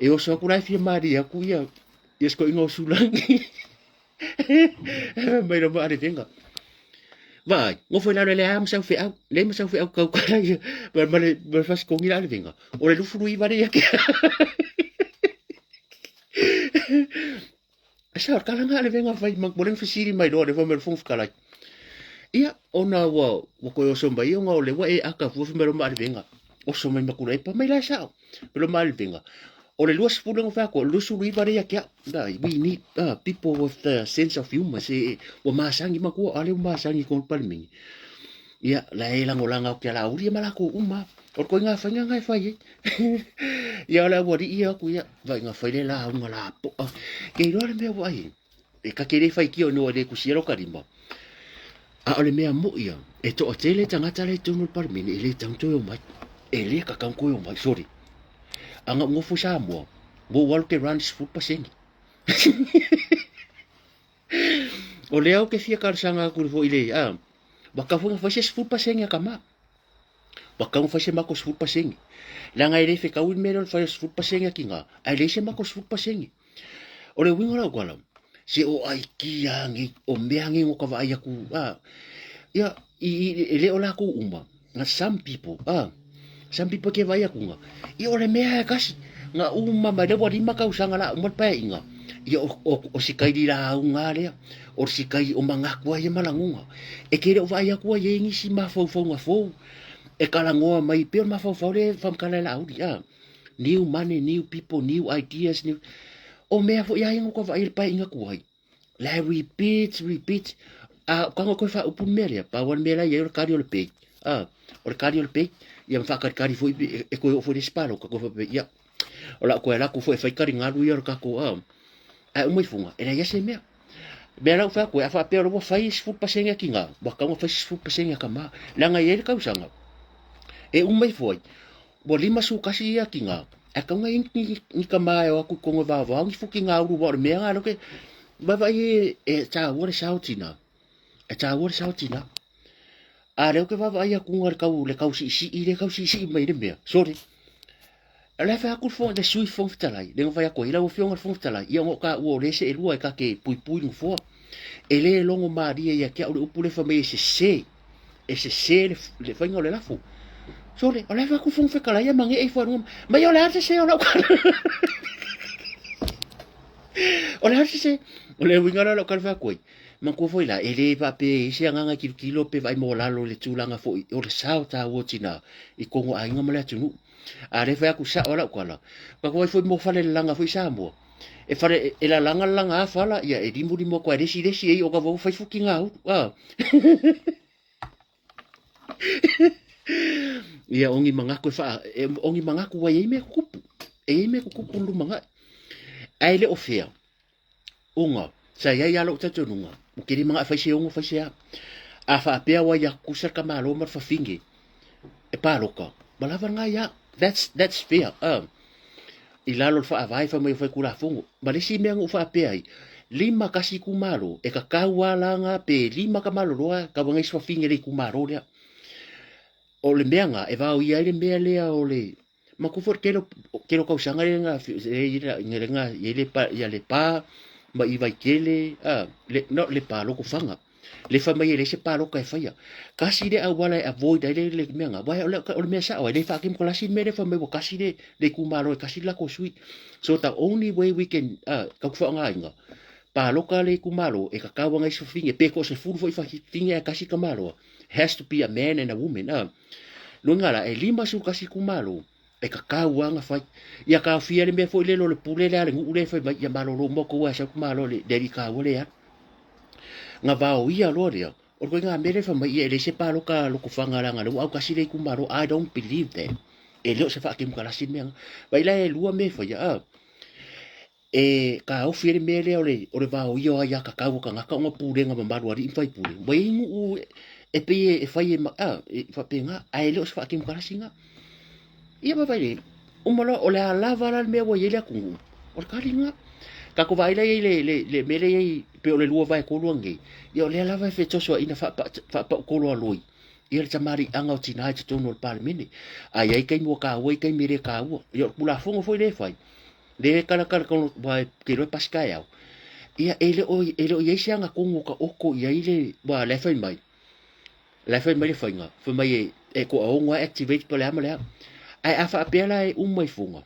E oso atu la e fia malie atu ia, ia sikoiga o Sulani. Mai lava ale venga. Vaai, nofo i lalo e leai ma sau feau, leai ma sau feau tautala ia, ma, ma le, ma le fasikogi la ale venga. O le 29 le ia ke. Sa o le tala lena a le Vega fai ma mo le fesili mai loa le fai mai le Fofoga Fetalai. Ia, ona ua, ua toe oso mai ona o le ua e aka fua fai mai lo ma le Vega. Oso mai makula e pa mai la e sao. Mai lo ma le Vega. O le 20 le fai atu, o le 29 le ia ke au. Dai, we need people with the sense of humor. Se, ua masani matua, ale ua masani i kona palemene. Ia, la e lagolago atu ia Laauli ma latou uma. O le koiga faiga na e fai ai. Ia o le aualii ia atu ia, vaaiga fai le lauga lapoa. Ke iloa le mea ua ai, e ka te le faitio ina ua le tusia lo ka lima. A o le mea moʻi ia, e toatele tagata la i totonu o le Palemene e le tatau ona toe omai. E le tatau ona toe omai, sorry. A na ou nofo i Samoa, ua ou alu ke run 10%. O lea ou te fia talosaga atu foi i le, a, ua tatau foi ona fai se 10% a tama. Ua tatau ona fai se matou 10%. Leaga e le fetaui le mea lea o le fai o le 10% a tina, ae leai se matou 10%. O le uiga o lau tala, se o aikia nei, o mea nei na ka vaai atu, a, ia, i, i, e le o latou uma, na some people, a, some people ke vaai atu nga, ia o le mea e kasi, na uma mai lea ua 5 tausaga la uma le paeaiga, ia o, o, o si kaili lauga lea, o si kai o manatu ai ia ma lagona. E ke le o vaai atu ai e nisi mafaufauga fou, e talanoa mai pei o le mafaufau lea e faamatala e Laauli, a, new money, new people, new ideas, new... O mea foi a ia na tou vaai i le paeaiga tuai, la e repeat, repeat, a o tago toe faaupu le mea lea, pau lava le mea la e i ai o le kali o le pay, a, o le kali o le pay, ia ma faakalikali foi e toe oo foi i le isi palota, toe faapea, ia, o le a ou toe alu atu foi e fai taligalu ia o le tatou, a, ae uma ifoga, e leai lava se mea. Mea la ua fai atu ai, a faapea o la ua fai 10% a tina, ua tatau ona fai se 10% a tama. Leaga e i ai le tausaga, e uma ifo ai, ua 51 ia tina, ae tatau ona i ai ni tama e o atu i totonu e vaovao ni futigaulu, aua o le mea lena lea ou te vaavaai i ai e taua le sao o tina, e taua le sao o tina. A o lea ou te vaavaai atu i le tau, le tau siisii lea e tau siisii mai le mea, sorry. O le a fai atu le fofoga, le Sui Fofoga Fetalai, lea na fai atu ai, lau Afioga i le Fofoga Fetalai, ia ona o taua o lea e seelua e ta te puipui le nofoa. E le logo malie ia te au le upu lea fai mai e sese, e sese le, le faiga o le lafo. Sole, o le a fai atu le Fofoga Fetalai ia magee ifo i luga, mai o le a le sese o lau tala. O le a le sese? O le uiga lea o lau tala fai atu ai, manatua foi la, e le faapea e i ai se agaga e tilotilo pe vaai maualalo i le tulaga foi o le sao taua o tina i totonu o aiga ma le atunuu. A lea fai atu sao lau tala, tatou ai foi mo fale lalaga foi Samoa. E fale e lalaga lalaga a fala ia e limulimu atu ai le isi le isi e o ka vau fai fuki ngā uru. A. Ia ongi mangaku e wha, e ongi mangaku wai ei mea kukupu. E ei mea kukupu lumangai. Ae le o fea. Ona, sa i ai lava lou talitonuga, ua tele manao e fai se ono fai se a. A faapea ua ia tutusa le tamaloa ma le fafine e palota, ua lava lena ia au. That's, that's fair. I lalo o le faavae fai mai o Faitulafono. Ma le isi mea na ou faapea ai, 51 itumalo, e tatau lava la na pe 5 tamaloloa tau ina i se fafine i le itumalo lea. O le mea na, e vaoia ai le mea lea o le Matua foi le tele o, tele o tausaga lea na, lea na i ai le pa, ia Lepa ma i Vaitele, a, le, no, Lepa, Lotofaga. Le fai mai e leai se palota e faia. Kasi le auala e avoid ai le, le mea na, aua o le, o le mea sao, e le faakemokalasi le mea lea fai mai ua kasi le, le itumalo e kasi le latou sui. So the only way we can, a, tatou te faaaogaina, palota le itumalo e tatau ana i se fafine, pe toasefulu foi fafine ae kasi tamaloa, has to be a man and a woman, a. Luga la, e 51 itumalo e tatau lava ona fai. Ia taofia le mea foi lele o le pule lea a le nuu lea e fai mai, ia malolo uma outou ae sau le malo le alii taua lea e alu. Na vaoia loa lea, o le ituaiga mea lea fai mai, ia e leai se palota a Lotofaga leaga o lea ua autasi le itumalo. I don't believe that. E le o se faakemukalasi le mea lena. Vaai la e lua mea e faia, a. E taofi ai le mea lea o le, o le vaoia o aiatatau a tagata ona pulega mamalu a alii ma faipule. Ua i ai nuu e pei e fai e, a, e faapena, ae le o se faatemokarasi lena. Ia ma vaai, uma loa, o le a lava la le mea ua i ai le atunuu, o le tali lena. Tatou vaai la i ai le, le, le mea lea i ai, pei o le 2/3 anei, ia o lea lava e fetosoaina faapautolo a loi ia le tamaliiaga o tina i totonu o le Palemene. A i ai taimi ua taua, i taimi e le taua. Ia o le Tulafono foi lea e fai, lea e talatala tonu, aua ou te iloa e pasi taeao, ia e le o, e le o i ai se agatonu o taoto i ai le, aua o la e fai mai, la e fai mai le faiga, fai mai e, e toaono lava activate po o le a ma le a. Ae a faapea la e uma i fuga,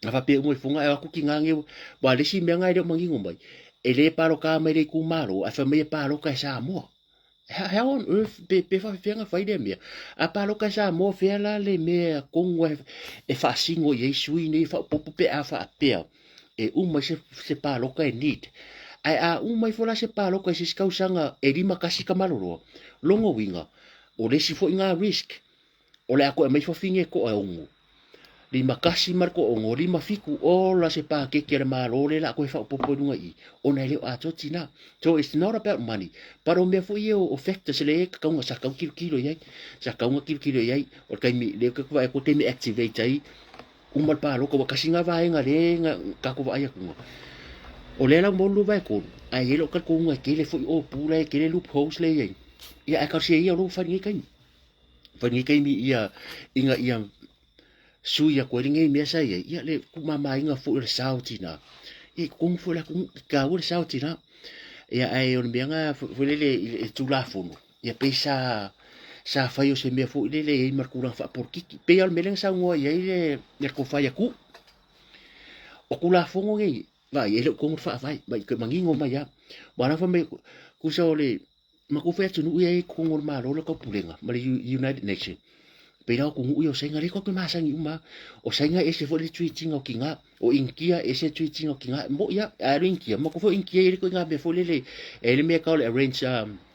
a faapea e uma i fuga ae o atu tina nei, aua o le isi mea lena e le o manino mai, e le palota mai le itumalo, ae fai mai e palota e Samoa. How on earth, pe, pe faafefea ona fai lea mea? A palota e Samoa, fea la le mea tonu e, e faasino i ai sui nei faaopoopo pe a faapea e uma i se, se palota e need. Ae a uma ifo la se palota i se isi tausaga e 51 ka maloloa, lona uiga, o le isi foi na risk, o le a toe aumai fafine e toa ono. 51 ma le toa ono, 57, ola se paketi a le Malo lea o le a toe faaopoopo i luga i i, ona e le o atoa tina. So it's not about money, but o mea foi ia o factors lea e tatau ona sa tatau tilotilo i ai, sa tatau ona tilotilo i ai, o le taimi lea ou te vaai atu o le taimi e activate ai uma le palota, ua tasi lena vaega lea na tatou vaai atu, o lea la ua maua le 2/3, ae i ai lou talitonuga e tele foi opu la e tele loopholes lea e i ai, ia ae talosia ia o lea ua fai i lenei taimi. Fai lenei taimi ia ina ia sui atu ai lenei mea sa i ai, ia le tuumamaina foi o le sao o tina, ia i totonu foi o le atunuu, e taua le sao o tina. Ia ae o le mea na foi lele i le Tulafono, ia pei sa sa fai o se mea foi lele e i ai ma le tulaga faapolokiki. Pei lava o le mea lea na saunoa i ai le le tofa ia Tuuu. O Tulafono nei, vaai, e le o totonu o le Faavae, ma i manino mai lava. Aua o la e fai mai, tusa o le matou foi atunuu ia e i totonu o le Malo lea o Taupulega ma le United Nation, pei la o atunuu ia o Saina, lea tatou te masani uma lava. O Saina e ese foi le treat ina o tina, o Initia e ese le treat ina o tina. E moni lava, a alu i Initia, matou foi o Initia e i ai le ituaiga mea foi lele, e i ai le mea e tau o le arrange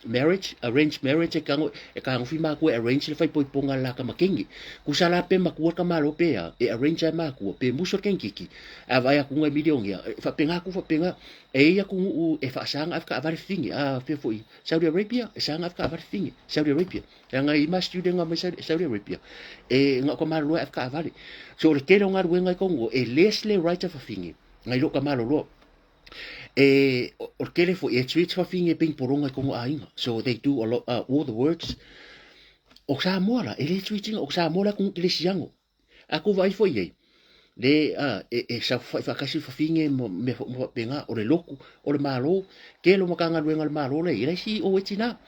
marriage, arrange marriage e tago, e tagofi matua e arrange le faaipoipoga a le la tamateine. Tusa la pe matua le tamaloa pe a, e arrange lava e matua, pe musu le teinititi, ae vaai atu e milionea, e faapena atu faapena. E i ai atunuu e faasaga ave taavale fafine, a fea foi, Saudi Arabia, e saga ave taavale fafine, Saudi Arabia. Leaga e i ai ma student mai Saudi Arabia, e na o ka maloloa e ave taavale. So o le tele o galuega i Kongo, e less le right a fafine nai lo ka maloloa. E, o le tele foi, e treat fafine pei ni pologa i Kongo aiga. So they do a lot, all the works. O Samoa la, e le treat ina, o Samoa le atunuu kerisiano. A kou vaai foi i ai, le, a, e, e saofafai faatasi le fafine ma mea uma faapena, o le lotu, o le Malo, tele o Matagaluega a le Malo la e i ai, e leai CEO ai tina.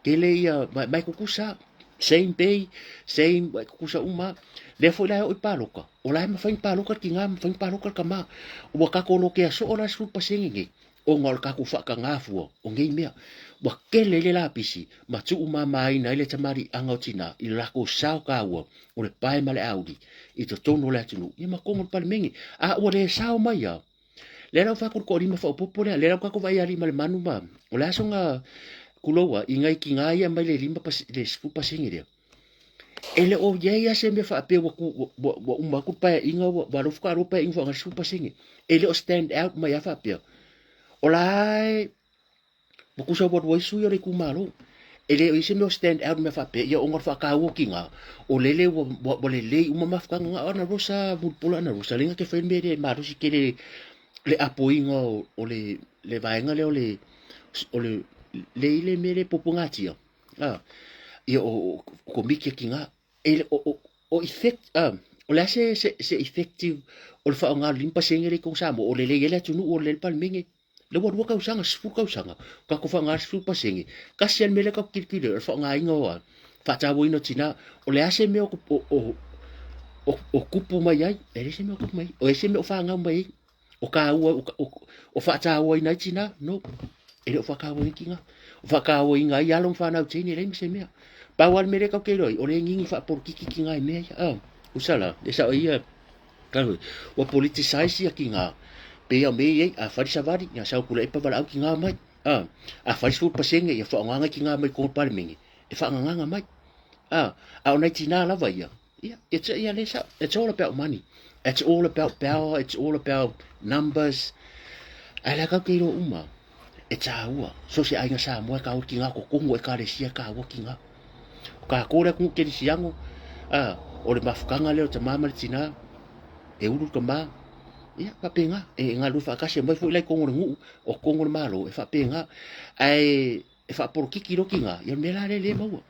Tele ia, ma, ma e tutusa, same pay, same, e tutusa uma lava. Lea foi la e oo i palota, o la e mafai ona palota le tina, mafai ona palota le tama. Ua tatou lotea soo la le 10% nei, ona o le tatou faataga fua o nei mea. Ua tele ai le lapisi ma tuumamaina ai le tamaliiaga o tina i le latou sao taua o le pae ma le auli i totonu o le atunuu, ia ma totonu o le Palemene. A ua le sao mai lava, lea la ua fai atu le toalima faaopoopo lea, lea la ua tatou vaai ia alii ma le manu ma, o le a soga tuloua i nai tina ia mai le lima le 10% lea. E le o i ai lava se mea faapea ua, ua, ua uma atu le paeaiga ua, ua alofa faaloa paeaiga faaaoga le 10%. E le o stand out mai lava faapea. O la e ua tusa ua alu ai sui o le itumalo. E le o i ai se mea o stand out mea faapea, ia ona o le faataua o tina, o lele ua, ua, ua lelei uma mafutaga. Na o Ana Rosa, Mulipola Ana Rosa, lea na te fai le mea lea e malosi tele le apoina o, o le, le vaega lea o le, o le, le i le mea lea puapuagatia. A, ia o, o komiti a tina, e, o, o, o effect, a, o le a se, se, se effective o le faaaoga o le 5% lea i totonu Samoa, o lelei ai le atunuu, o lelei ai le Palemene. Lea ua 2 tausaga, 10 tausaga, o tatou faaaoga le 10%. Tasi lava le mea lea tatou te tilotilo i ai, o le faaaogaina o a, faatauaina o tina. O le a se mea o, o, o, o, o tupu mai ai? E leai se mea o tupu mai ai. O ai se mea o fanau mai ai? O kāua, o, o, o faatauaina ai tina? No. E le o faatauaina tina. O faatauaina ai alo ma fanau teine, e leai ma se mea. Pau lava le mea lea tatou te iloa ai, o le gigi faapolokiki tina i mea ia. Ah, usa la, e sao ia, ua politicize ia tina. Pei o mea ia, a fai savali, ia sau kula e pavalaau tina mai. Ah, a fai 10%, ia whaongaga tina mai ko palemene. E whaangagaga mai. Ah, a o nai tina lava ia, ia, it's, ia le sao, it's all about money. It's all about power, it's all about numbers. Ae la kau ke iloa uma, e tāua. So se aiga Samoa e kāua ki ngā kokongo e kāresia e kāua ki ngā. O kā kōre aku kerisiango, a, o le mafukanga leo te māma le tinā, e uru ka mā, ia, whapenga, e ngā lua whaakasi, mai foi lai kongo le nguu, o kongo le malo, e whapenga, ae, e whaaporokiki roki ngā, ia mea la le le maua.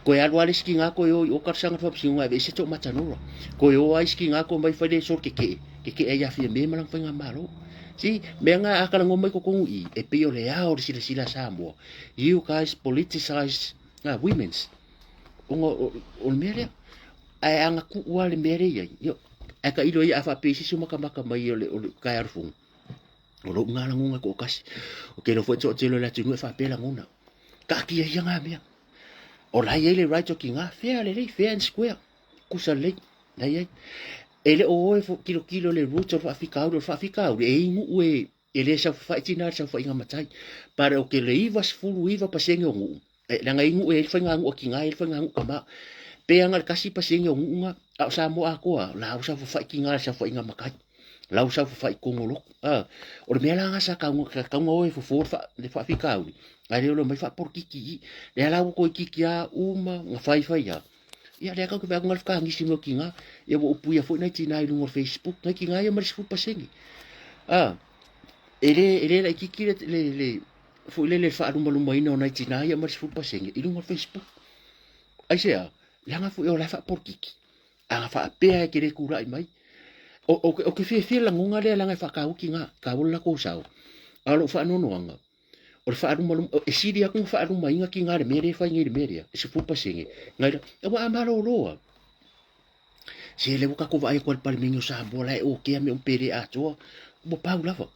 Koe alu ale ski ngā koe o i o karasanga whapsinga e ese tō matanora. Koe o ai ski ngā koe mai whai le sor ke ke, ke ke ai awhia me malang whai ngā malo. Si, mea ngā akala ngō mai kokongu i, e pei o le ao le sila sila Samoa. You guys politicize women's. Onga o, o le mea lea. Ai anga ku ua le mea lea iai. Yo, ai ka ilo ia a whapei sisi o makamaka mai o le, o le kai arufungu. O lou ngā langonga ko kasi. O ke lo fo tso telo le atu nue whapea langona. Kaakia ia ngā mea. O la i ai le right o ki ngā fair lelei, fair and square. Kusa lelei, la i ai. E le o oe fo kilo kilo le root o le faafikauli, o le faafikauli e ingu e, e le saufafai tina le saufaiga matai. Pare o ke le 99% o nuu, e, leaga e ingu e le faiga nuu a ki ngā, e le faiga nuu kama. Pe anga le 1% o nuu ngā, a o Samoa atoa, la au saufafai ki ngā le saufaiga matai. Lau saufafai kongo loku. A, o le mea la nga sa kaunga, ka kaunga oe fofo le, fa, le faafikauli. Ae le o le mai faaporokiki i. Lea la ua koe kiki a uma, nga whaiwhai a. Ia lea kau ke whakunga le whakaangisi mo ki ngā. Ia ua upu ia foi nai tina i lunga o Facebook. Ngai ki ngā ia ma le 10%. A, e le, e le lai kiki le, le, le, foi le le whaalumalumaina o nai tina ia ma le 10% i lunga o Facebook. Ai se a, leaga foi o la faaporokiki. A faapea e ke le kulaʻi mai. O, o, o ke fiafia lagoga lea leaga e faakāua ki ngā, kāua le lakou sao. A o lou faanoanoaga, o le faalumaluma, e sili atu na faalumaina ki ngā le mea lea e fai nei le mea lea, e 10%. Ngai la, ua a malōlō a. Se le ua kākou vaai atu a le Palemene o Samoa la e okea mea uma pe le atoa, ua pau lava.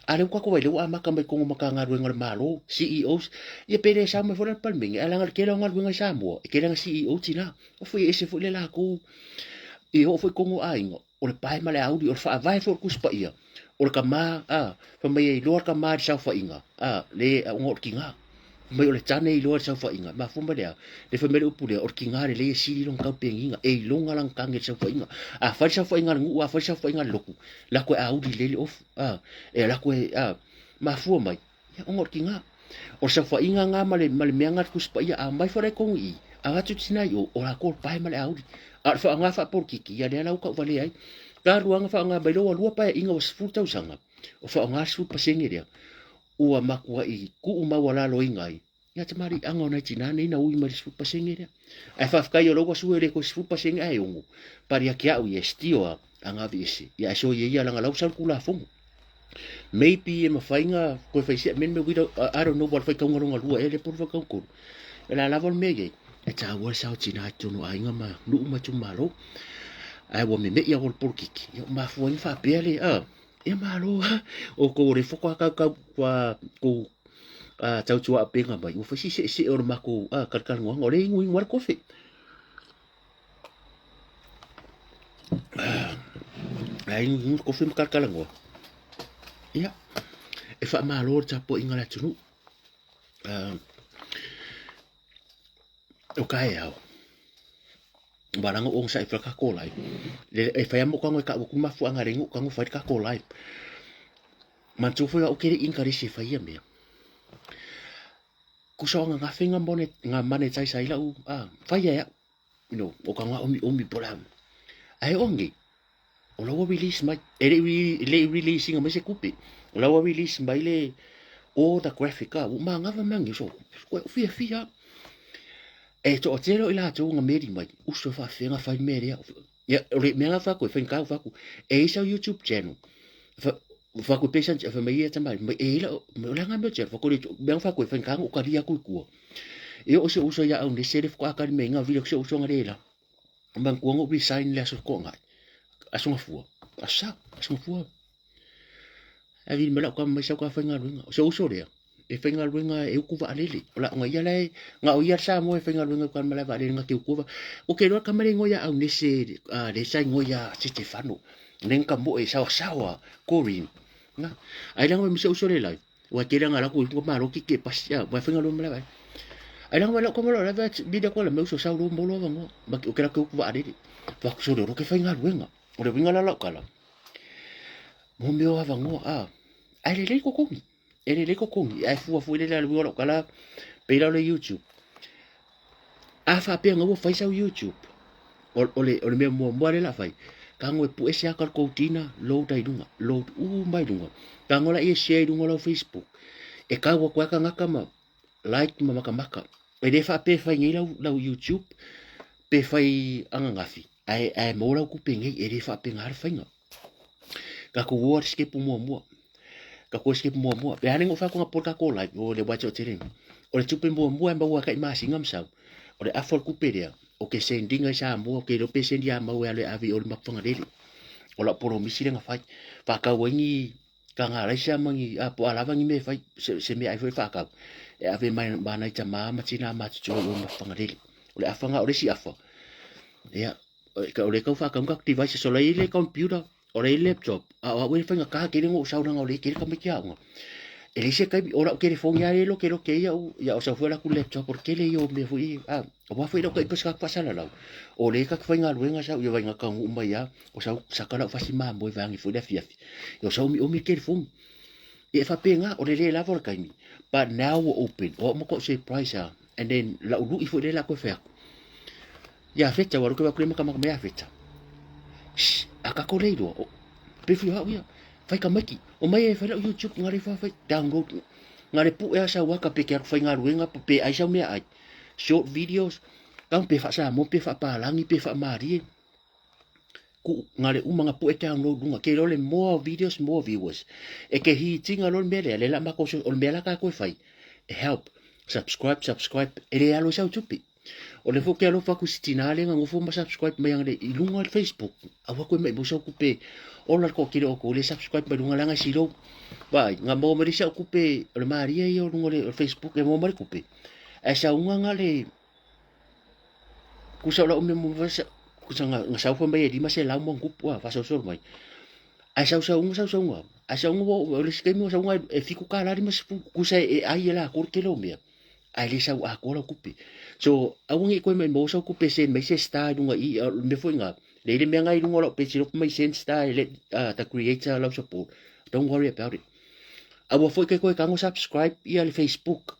A lea ua tatou vaai, lea ua amata mai totonu o Matagaluega a le Malo, CEOs, ia pe le sao mai foi la le Palemene, ae leaga le tele o galuega i Samoa, e tele lava CEO tina. O foi e ese foi le latou, e oo foi i totonu o aiga, o le pae ma le auli, o le faavae foi o le Tusi Paia, o le tama, a, fai mai e iloa le tama i le saofaiga, a, le, ona o le tina. Fai mai o le tane e iloa i le saofaiga, e mafua mai le a? Le fai mai le upu lea, o le tina lelei e sili lona taupegiga, e iloga lana tane i le saofaiga. A fai le saofaiga a le nuu, a fai le saofaiga a le lotu, lako e auli lelei le ofu, a, e lako e, a, mafua mai, ia, ona o le tina. O le saofaiga na ma le, ma le mea na le Tusi Paia, a mai foi la i totonu i i, avatu tina i o, o latou o le pae ma le auli. A o le faaaoga faapolokiki, ia lea la ua tauvalea ai. Talu lava ona faaaoga mai loa ua lua paeaiga ua 10 tausaga, o faaaoga le 10% lea, ua matuai tuu maualaloina ai ia tamaliiaga o nai tinā nei na ui mai le 10% lea. Ae faafetai o lea ua sue le toe 10% ae ono, pari ake au ia stio a agavi ese, ia ae soia ia langa lau sau le Tulafono. Maybe e mafai na toe fai se amendment, we don't, I don't know what faitauga longa lua ea le po o le faitauga tolu. O le a lava le mea i ai, e tāua le sao tinā i totonu o aiga ma nuu ma itumalo. Ae ua meme'i lava o le polokiki, ia ua mafua ai ona faapea le, Ia malo a, o kou le foko a kau kau kua kou a tautua apenga mai, ua fai si seʻeseʻe o le makou a kalikalinoaga, o le inuinu a le kofe. A inuinu le kofe ma kalikalinoa. Ia, e faamalo le tapuaiga a le atunuu. O kaeao. Walanga ong sa ifra ka kolai. Le e fai amo kango e ka uku mafu anga rengu kango fai ka kolai. Man tu foi au kere inka resi fai ia mea. Kusa anga nga finga mone nga mane tai sa ila u a fai ia you know o ka nga omi omi pola. Ai ongi o laua release mai e le le release inga mai se kupe. O laua release mai le o the graphic a u mangava mangi so ko fia fia. E toatele o i latou nga meri mai, uso e faafefea fai mea lea. Ia, o le mea nga faku e whainga kau faku. E i sau YouTube channel. Fa, faku e pesa, fa mai ia tamai, mai e ila, mai o la nga mea channel, faku le, mea nga faku e whainga o kari aku i kua. E o se uso ia au ne sere fuka akari me nga video se uso nga le la. Man kua ngo resign le aso ko ngai. Aso nga fua. Asa, aso nga fua. Ae vili mai lau kama mai sau ka faigaluega. O se uso lea, e faigaluega e uku vaalele. O la onga ia lae, nga o ia Samoa e faigaluega uka malae vaalele nga ke uku va. O ke loa kama le ingoa ia Aunese, le sa ingoa ia Setefano. Le nga mo e sawa sawa, Corin. Nga. Ai langa mai se uso le lai. Ua tele nga la ku ku malo ki ke pas ya, wa faigaluega malae vaalele. Ai langa mai lau kama lau la va vida ko la me uso sau lo molo va ngo. Ma o ke la ke uku vaalele. Va ku so le ro ke faigaluega. O le uiga la o lau tala, mo mea o avanoa, a, ae lelei totogi, e lelei totogi, ae fua foi lele a le uiga o lau tala, pei la o le YouTube. A faapea na ua fai sau YouTube, o le mea muamua lea o le a fai, tago e pue se ata o le tou tina, load ai luga, load uma i luga. Tago laia e share i luga o lau Facebook, e tau atu ai tagata ma like ma matamata. E le faapea e fai nei lau YouTube pe fai ananafi, ae maua lau tupe nei, e le faapena le faiga. Tatou o le sitepu muamua. Tatou o le sitepu muamua. Pe a le na ou fai atu anapo i le tatou live, o le wai tele. O le tupe muamua e maua tai masina ma sau. O le afa o le tupe lea, o ke send ina i Samoa, o ke iloa pe send ia mau e alu e ave i o le Mapufagalele. O lau polomisi lea na fai. Faatau ai ni taga alaisa ma ni, a, po o a lava ni mea e fai, se meaai foi e faatau, e ave mai ma nai tama ma tina matutua i o i Mapufagalele. O le afa lena, o le isi afa, ia, o lea e tau faatau ni tatou devices, o la e i ai le computer, o la e i ai le laptop, a o au e faigata tele ona ou sau leaga o lea e tele tamaiti aoga. E leai se taimi, o lau telefoni lava lea e lokeloke ai au, ia o sau foi la laptop, o le tele ia o mea foi ia, a, aua foi lau taipa se tagata faasalalau, o lea ta te faigaluega sau, ia vaai na taunuu mai lava, o sau saka lau fasi mamoe vaeane foi le afiafi, ia o sau omiomi le telefoni. Ia e faapena, o le le lava o le taimi, but now we're open, o au matuai surprise lava, and then lau lui foi lea o le a toe fai atu. Ia Feta, ua alu atu le matamata mai ia Feta. Shh, a tatou le iloa, o, pe fia au ia, fai tamaiti, o mai e fai lau YouTube, ngā le whawhai, download, ngā le pue a sau aka pe ke alu whaingaluenga, pe ai sau mea ai. Short videos, kau pe wha-Samoa, pe wha-Palangi, pe wha-Marie, ku, ngā le uma ngā pue download lunga, ke lole more videos, more viewers. E ke hitinga lole mea lea, le la mako, o le mea la ka koe whai, help, subscribe, subscribe, e le alo sau tupi. O le foi ke alofa atu i se tina lea na nofo ma subscribe mai ana i luga o le Facebook. Aua koe mai mo sau kupe ola le toatele o kou le subscribe mai luga leaga e silou. Vaai, nga maua mai le isi au kupe o le maria ia o luga o le Facebook e maua mai le kupe. Ae sauga nga le kusa o lau mea mo kusa nga, nga sau foi mai e 500 ma kupu a faasolosolo mai. Ae sausauga sausauga, ae sauga o le isi taimi o sauga e $7.50 kusa e ai e lakou le tele o mea. Ae le sau atoa lau tupe. So, aua ne i koe maumau sau tupe e send mai se star i luga i i, o le mea foi lena, le i le mea lena i luga o lau page look mai send star e let the creator lau support. Don't worry about it. Aua foi ke koe tago subscribe ia le Facebook.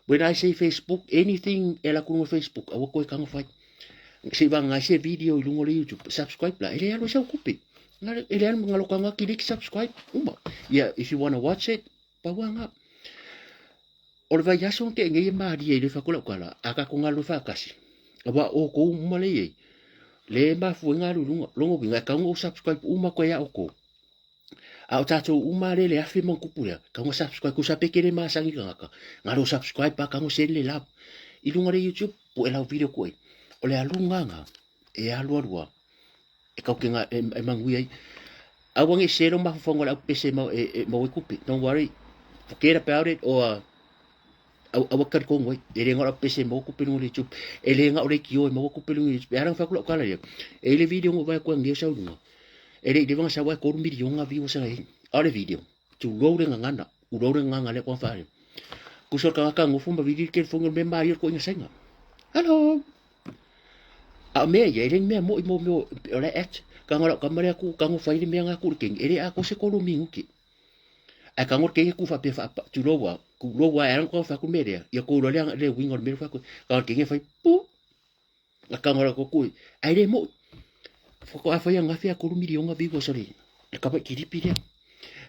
When I say Facebook, anything e ala atu luga o Facebook, aua koe tago fai. Se i vagaga ai se video i luga o le YouTube, subscribe la, e le alu ai sau tupe. E le alu, ngalo tago kiliki subscribe, uma. Yeah, if you wanna watch it, pau lava lena. O le vaiaso na tea nei e malie i le fai atu lau tala, a tatou galulue faatasi, aua o outou uma lea e i ai, lea e mafua ai galu i luga. Lona uiga, e tatau ona ou subscribe uma atu ai ia outou. A o tatou uma lea le afe ma tupu lea, tatau ona subscribe, tusa pe tele masani tagata, na o subscribe lava, tatau ona send le love. I luga o le YouTube, pue lau video atu ai. O le aluga lena, e alu alu lava, e kau ke e manuia ai. Aua ne i selo mafaufauga o le aupese e maua ai tupe. Don't worry, forget about it or aua talitonu ai. E le na o le aupese e maua tupe i luga o le YouTube. E le na o le leitio e maua tupe i luga o le YouTube. E ala ona fai atu lau tala lea, e i ai le video na ou vaai atu ai ananei o sau i luga, e le i leva ona sau ae 3 miliona viewers na i ai. A o le video, tulou le gagana, tulou le gagana lea koa faaali. Tusa o le tagata nofo ma vili le telefoni o le mea malie o le toeaina Saina. Hello! A o mea ia, e le ni mea moni mo mea o le act. Tago lau tama lea ku, tago fai le mea nga ku le keni. E le atoa se tolu minuti. Ae tago le keni ku faapea faa, tulou a, tulou a, e ala ona fai atu le mea lea. Ia kou iloa le, le uiga o le mea lea fai atu. Tago le keni e fai, pu! Na tago lau ku, ae le moni. Faatoa fai ananafi a 3 miliona viewers o le tamaiti kilipi lea.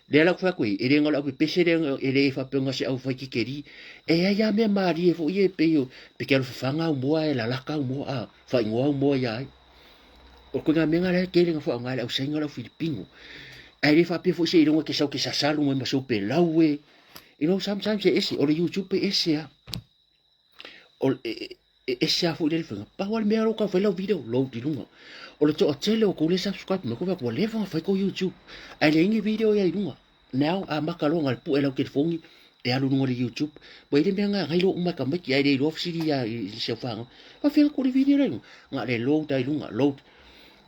Lea la ou fai atu ai, e le na o le aupepese lea e le faapea na se aufai kikeli. E ai lava mea malie foi ia e pei o, pe te alofafaga au moa e lalaka au moa, a, faaigoa au moa ia ai. O le koina mea na lea e tele na faaaoga e le au Saina le au Filipino. Ae le faapea foi seiloga e te sau ke sasalu mai ma sou pelau e. You know, sometimes e ese, o le YouTube e ese lava. O, e, e ese lava foi lea le faiga. Pau lava le mea o tau fai lau video, load i luga. O le toatele o kou le subscribe mai, ua leva ona fai kou YouTube. Ae leai ni video ia i luga. Now, amata loa na le pue lau telefoni, e alu i luga o le YouTube. Ua i ai le mea na iloa uma e tamaiti, ae le iloa fesili ia i si au fanau. Faafefea atu le video lea i luga? Na le load lava i luga, load.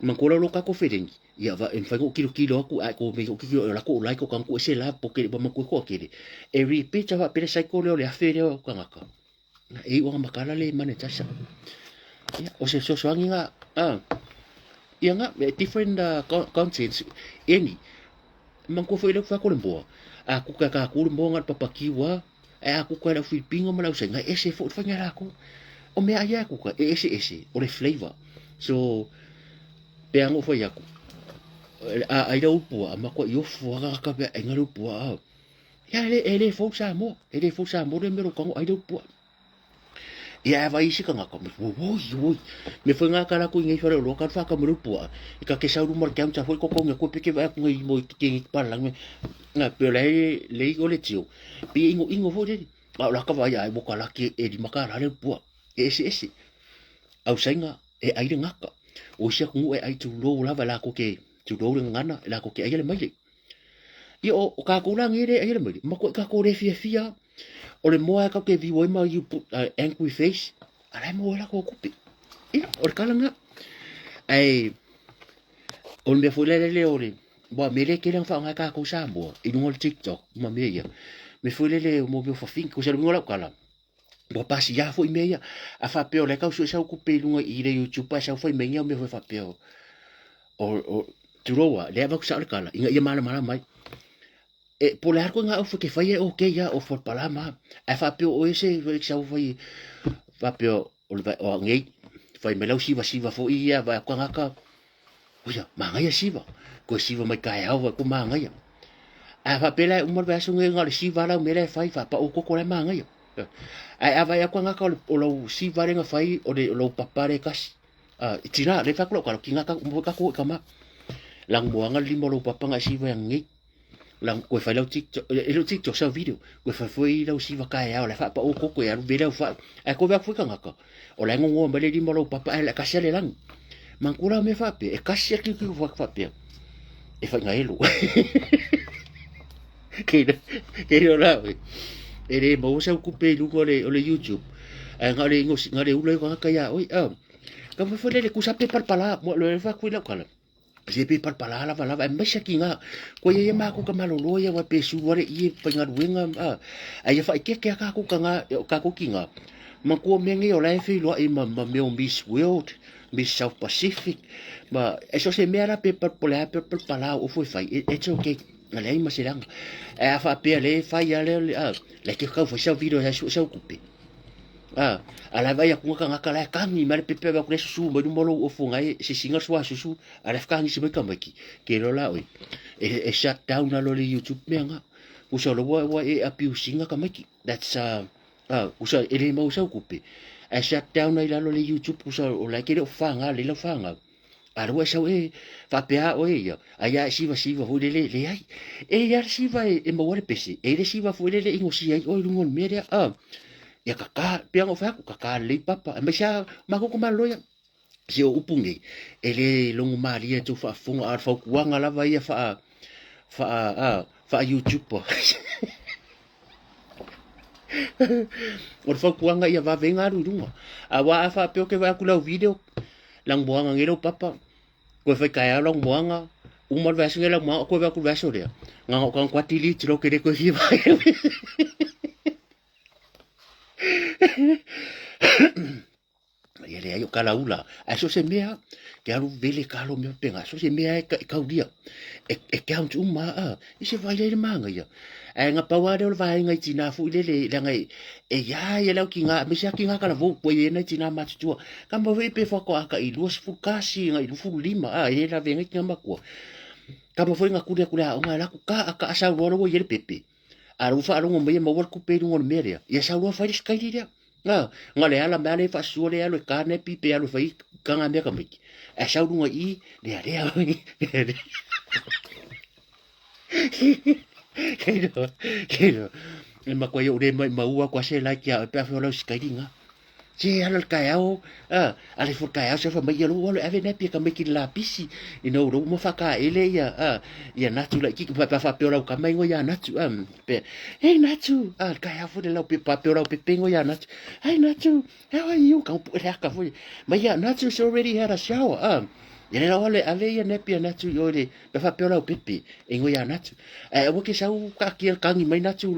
Manatua la lo tatou feleni, ia va, e mafai ona ou tilotilo atu, ae kou mei ou tilotilo, o la kou like, o tago ese la, po kele, ua manatua e toatele. E repeat lava faapea le cycle lea o le afe lea o tagata. E iu lava matala le monetize. Ia, o se fesoasoani lena, a. Ia nga different contents any. Manatua foi lea ou te fai atu o le moa, a kuka e tatou le moa na o le papakiu lava, ae a kuka e le au Filipino ma le au Saina, e ese foi le faiga e latou. O meaai lava e kuka, e eseese, o le flavour. So, pei lava ona ou fai atu, a ai lau puaa, matuai ofo lava tagata pe a aiga lau puaa. Ia e le fou Samoa, e le fou Samoa le mea o lou tago ai lau puaa. Ia ae vaai isi tagata, oi oi, mea foi na ka latou i nei faleoloa ka whaaka mai puaa. E ka ke sau luma le counter foi totogi atu pe ke vaai atu nei mo te ngi palangi. Na pe o le le o le tio. Pe ingo ingo foi le. A o la ka vaai ai mo ka laki e $5 le puaa. E ese ese. Au sainga e ai le gaka. O isi atunuu e ai tulou lava e latou te tulou le gagana e latou te aia le maile. Ia o, o kākou la nei e le aia le maile, matuai kākou le fiafia. O le moa e kau ke viu ai ma you put angry face, a la e maua ai latou tupe. Ia, o le kala lena. Ae, o le mea foi lele le o le, ua mea lea e tele ona faaaoga e kākou Samoa i luga o le TikTok ma mea ia. Mea foi lele mo mea o fafine, tusa le uiga o lau tala, ua pasia foi mea ia. A faapea o la e tau sue sau tupe i luga i le YouTube ae sau fai mai ni au mea foi faapea o, o, o tulou a, lea e avatu sao le tala, ina ia malamalama ai. E, po o le a le ituaiga ofu e te faia e okay lava, ofu o le palama lava. Ae faapea o oe se sau fai, faapea o le o au nei, fai mai lau sivasiva foi ia, vaai atu tagata, uia, manaia siva. Toe siva mai taeao vaai atu manaia. Ae faapea la e uma le vaiaso nei na o le siva lava lau mea la e fai, faapau koko la e manaia. Ae a vaai atu tagata o lau siva lea na fai o le o lau papa lea e tasi. E tina, lea e fai atu lau tala, tina uma foi tatou i tama. Lanumoana le lima o lou papa na e siva ai nei. Lang koe fai lau TikTok, e le o TikTok sau video, koe fai foi lau siva taeao, la e faapao koko e alu vele au fai. Ae koe vaai atu foi tagata, o la e gogoa mai le lima o lou papa ae kasi a le lagi. Manatua la o mea faapea, e kasi a kiukiu faapea, e faiga elo. Kei reo la oe. E le maua sau kupe i luga o le, o le YouTube. Ae na o le ingosi, na o le ula i tagata ia oe. Ah. Ka fai foi lele kusa pe palapala, mo le fa kui lau kala. Se pe palapala lava lava, aemaise ki ngā. Ko ia ia mākou ka malolo ia wa pe su wale i e whaingaluenga. Ah. Ai ia whaikeke a kākou ka ngā, kākou ki ngā. Ma kua mea nei o la e whiloa i ma, ma mea o Miss World, Miss South Pacific. Ma, e so se mea la pe palapala, pe palapala o fue whai. It's okay. Na leai ma se laga. Ae a faapea lea e fai a lea, a, lea ke kau fai sau video sai sue sau kupe. A, a la vai aku ngaka ngaka la kangi ma le pepe va kule susu mai luma lou ofu ngai se singa sua susu a la kangi se mai kamaiki. Ke lo la oi. E, e shut down a lo le YouTube mea nga. Usa lo wa wa e abusing nga kamaiki. That's usa e le mau sau kupe. A shut down ai lalo le YouTube usa o la ke le o whanga le la whanga. A lua e sau e faapea oe ia, ai a e sivasiva foi lele, leai. E i a le siva e, e maua le pese, e i le siva foi lele e inosia ai oe i luga o le mea lea, a. Ia kaka, pei ona ou fai atu, kaka lelei papa, aemaise lava matou ka malolo ia. Se o upu nei, e le logo malie tou faafofoga, a o le fautuaga lava ia faa, faa, a, faa YouTuber. O le fautuaga ia vave ai ona alu i luga. Aua a faapea ou te vaai atu i lau video, lanumoana nei lau papa, toe fai taeao lanumoana, uma le vaiaso nei lanumoana, ou toe vaai atu i le vaiaso lea, na ona ou tago atu lava delete loa ou te le toe fia vaai. Ia leai o kalaula. Ae so o se mea, ke alu vele kalo mea faapena, so o se mea e, e kaulia. E, e count uma a, i se vai le manaia. Ae na pau lava lea o le vaega i tinā foi lele, leaga e, e ia ia lau kinā, aemaise lava kinā talavou, kua i ai nai tinā matutua. Ka mau foi pe faatoa ka i 21, ngai 25, a, e le lave ngai kinā matua. Ka mau foi na kuli atu le aoga e laku, ka a ka a sau loa ua i ai le pepe. A ua faalogo mai e maua le tupe i luga o le mea lea, ia sau loa fai le sikaili lea. Na, na le ala mai ala e faasua le alu e kānepi pe alu e fai kanga mea tamaiti. Ae sau luga i i, lea lea lea lea. Kei roa, kei roa. E matua i ou le mai maua aku a se like ia oe pe a fai o lau sikaili nga. Se ala le taeao, a, ala ifo le taeao se fai mai ia lou alo e ave napi e tamaiti i le lapisi, ina ua uma faataele ia, a, ia Natu laitiiti, pe a faapea o lau tama ingoa ia Natu, a, pe, hey Natu, a, le taeao foi le lau pe faapea o lau pepe ingoa ia Natu, hey Natu, how are you, kau pue le aka foi, mai ia Natu's already had a shower, a, ia le lau alo e ave ia napi a Natu i o i le, pe a faapea o lau pepe, ingoa ia Natu, ae aua ke sau kaatia kagi mai Natu,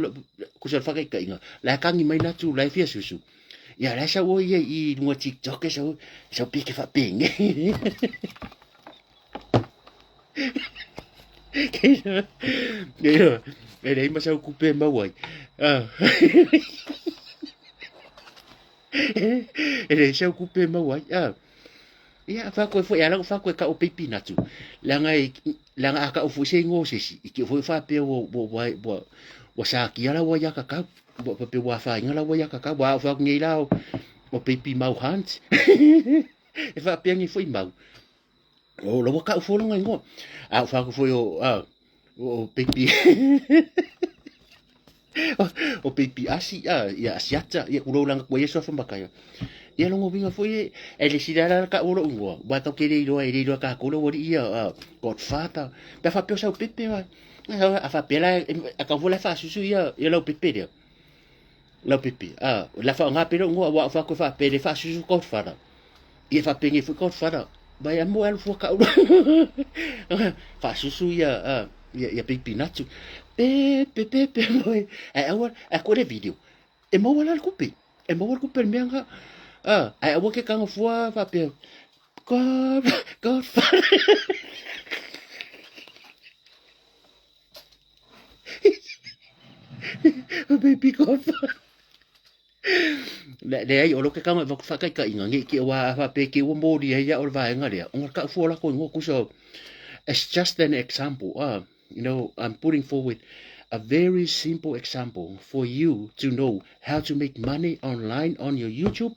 kusa o le faataitaiga, la e kagi mai Natu, la e fia susu, Ia la sau oi ia i lunga TikTok e sau sau peke faapenge. E leai ma sau kupe e maua ai. E leai sau kupe e maua ai. Ia, faakoe foi, ala faakoe ka o peipi natu. Leaga e, leaga a kau foi se igoa o se isi, i te foi faapea ua, ua, ua, ua, ua sakia lau aiatatau. Ua faapea ua afaina lau aiatatau. Ua au faaku nei la o, o peipi mau hunt. E faapea nei foi mau. O la ua kau fua lona igoa. A o faaku foi o, a, o peipi o peipi asi, a, ia asiata, ia kulou langa kua ia suafa makaia. Ia longo winga foi e, e le sila la ka olo igoa. Wa tau ke le iloa, e le iloa ka kolo wali ia, a, Godfather. Pe faapea o sau pepe wa. A faapea la, a kau foi la faasusu ia, ia lau pepe lea. Lau pepe, a, la whaonga pere o ngoa, wa o whakoe whaapere, whaasusu Godfather. Ia whaapenge foi Godfather. Vai a mo alu fua kau. Whaasusu ia, a, ia, ia peipi natu. Pe, pe, pe, pe, moe. Ai aua, ai koe le video. E maua la le kupe. E maua le kupe le mea nga. A, ai aua ke kanga fua whaapea. God, Godfather. Baby Godfather. Le, leai, o lo ke kanga vaku whakaikaiga, nge ki wā a whapē ki ua mōri ai ia o le vaenga lea. O ngā kau fua lako ingoa kusa, it's just an example. You know, I'm putting forward a very simple example for you to know how to make money online on your YouTube.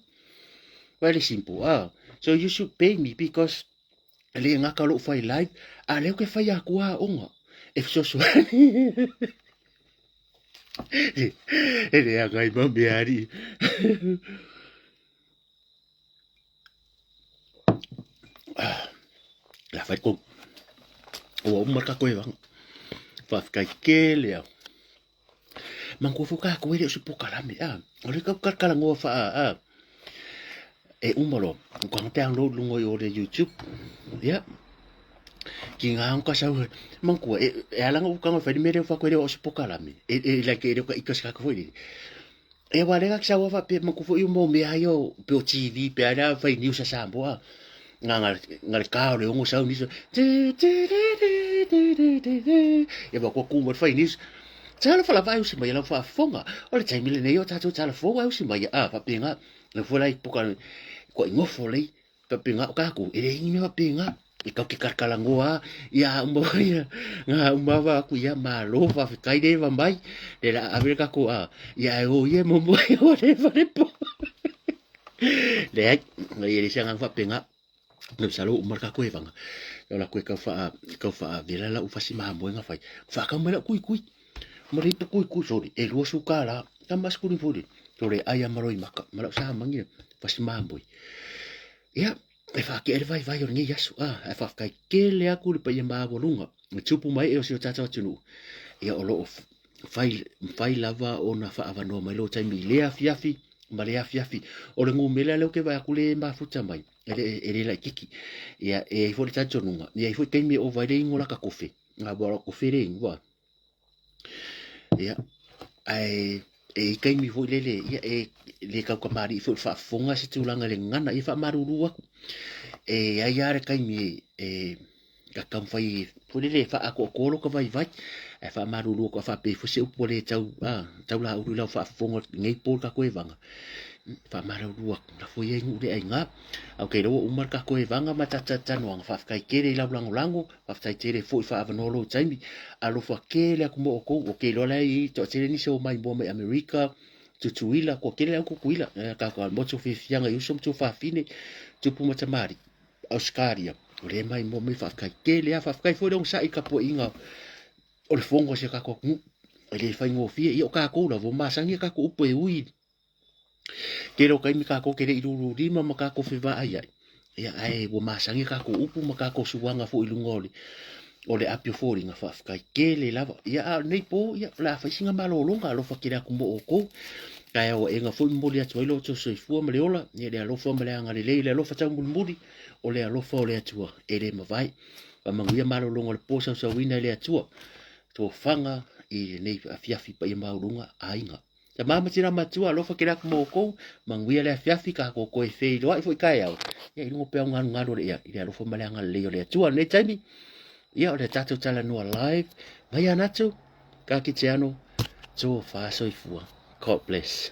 Very simple. So you should pay me because E le ngaka lou fai live, a leo ke fai aku a onga. E fesoasoani. E le anga i mau mea ari. La fai ko. Ua uma ka koe vanga. Whawhikai kele au. Mangua fo ka koe le o se pokalame. Ah, o le kau kalakala ngoa wha ah. E uma loa, o ka download lunga i o le YouTube. Yeah. Ki ngā ka sau, mangua, e, e alanga u kanga whai mere wha koe o se pokalame. E, e, like, e reo ka ika se kaka foi. E wā lenga ki sau wha pe mangua fo i mo mea ai o pe o TV, pe ai la whai news a Samoa. Ngā ngā ngā le kā o le ongo sau news. E wā kua kūma whai news. Talofa lava ai usi mai lau faafofoga. O le taimi lenei o tatou talofa ai usi mai a faapena le foi lai poka ko ingofo lei faapena o kakou e le ingi mea faapena e kau ke kalakalagoa ia uma ia nga uma va aku ia malo faafetai le va mai le la ave le kakou a ia e o ia mo mo o le va le po leai e le se agaga faapena le masalo ua uma le kakou e vaga o la koe kau faa kau faa vela lau fasi mamoe fai faakau mai lau kuikui ma le ipu kuikui sole e 20 kālā ka maskuli foi sole ai a maroi maka ma lau samangi fasi mamoe ia e whaakea le vaivai o lenei aso a e whawhakai kele aku le paia maualuga e tupu mai e o si o tātou atunuu ia o loo fai, fai lava ona whaavanoa mai lo taimi i le afiafi ma le afiafi o le ngumele leo ke vai aku le mafuta mai e le, e le laititi ia e ai foi le talitonuga ia ai foi taimi e ova ai le igo la ka kofe nga ua kofe le igo a ia ae e i taimi foi lele ia e le kaukamali'i foi le faafofoga se tulaga i le gagana ia faamalulu atu e ai lava le taimi e ka taumafai foi lele e faaatoatoa lota vaivai ae faamalulu atu a faapea ifo se upu ua le tau a tau laulu i lau faafofoga nei po le tatou evaga faamalulu atu lafo ia i nuu le aiga. Ok lea ua uma le tatou evaga ma talatalanoaga faafetai tele i lau lagolago faafetai tele foi faaavanoa lou taimi alofa tele atu mo outou ok loa la e i toatele nisi o maimoa mai Amerika Tutuila kua tele au Tutuila tatou motu fiafiaga i uso ma tuafafine tupu ma tamalii Ausetaria, o lea mai mo mai faafetai tele lava, faafetai foi le onosai i le tapuaiga o le fono a si o tatou atunuu. E le faigofie, ia o tatou lava, ua masani a tatou upu e ui. Tele o taimi tatou te le i lululima ma tatou fevaai ai, ia ae ua masani a tatou upu ma tatou suaga foi i luga o le o le api o foliga, faafetai tele lava. Ia a o lenei po, ia o le a fai sina malologa, alofa tele atu mo outou. Taeao aega foi momoli atu ai lo outou soifua ma le ola, ia le alofa ma le agalelei, le alofa taumulimuli, o le alofa o le Atua e le mavae. Faamanuia malologa o le po sausauina e le Atua, tofaga i lenei afiafi paia maualuga aiga. Tama ma tina matua, alofa tele atu mo outou, manuia le afiafi, tatou toe feiloai foi taeao, ia i luga pea o galugalu o le ea, i le alofa ma le agalelei o le Atua. Lenei taimi, Ia, o le tatou talanoa live mai anatu, kakitiano, tofa soifua. God bless.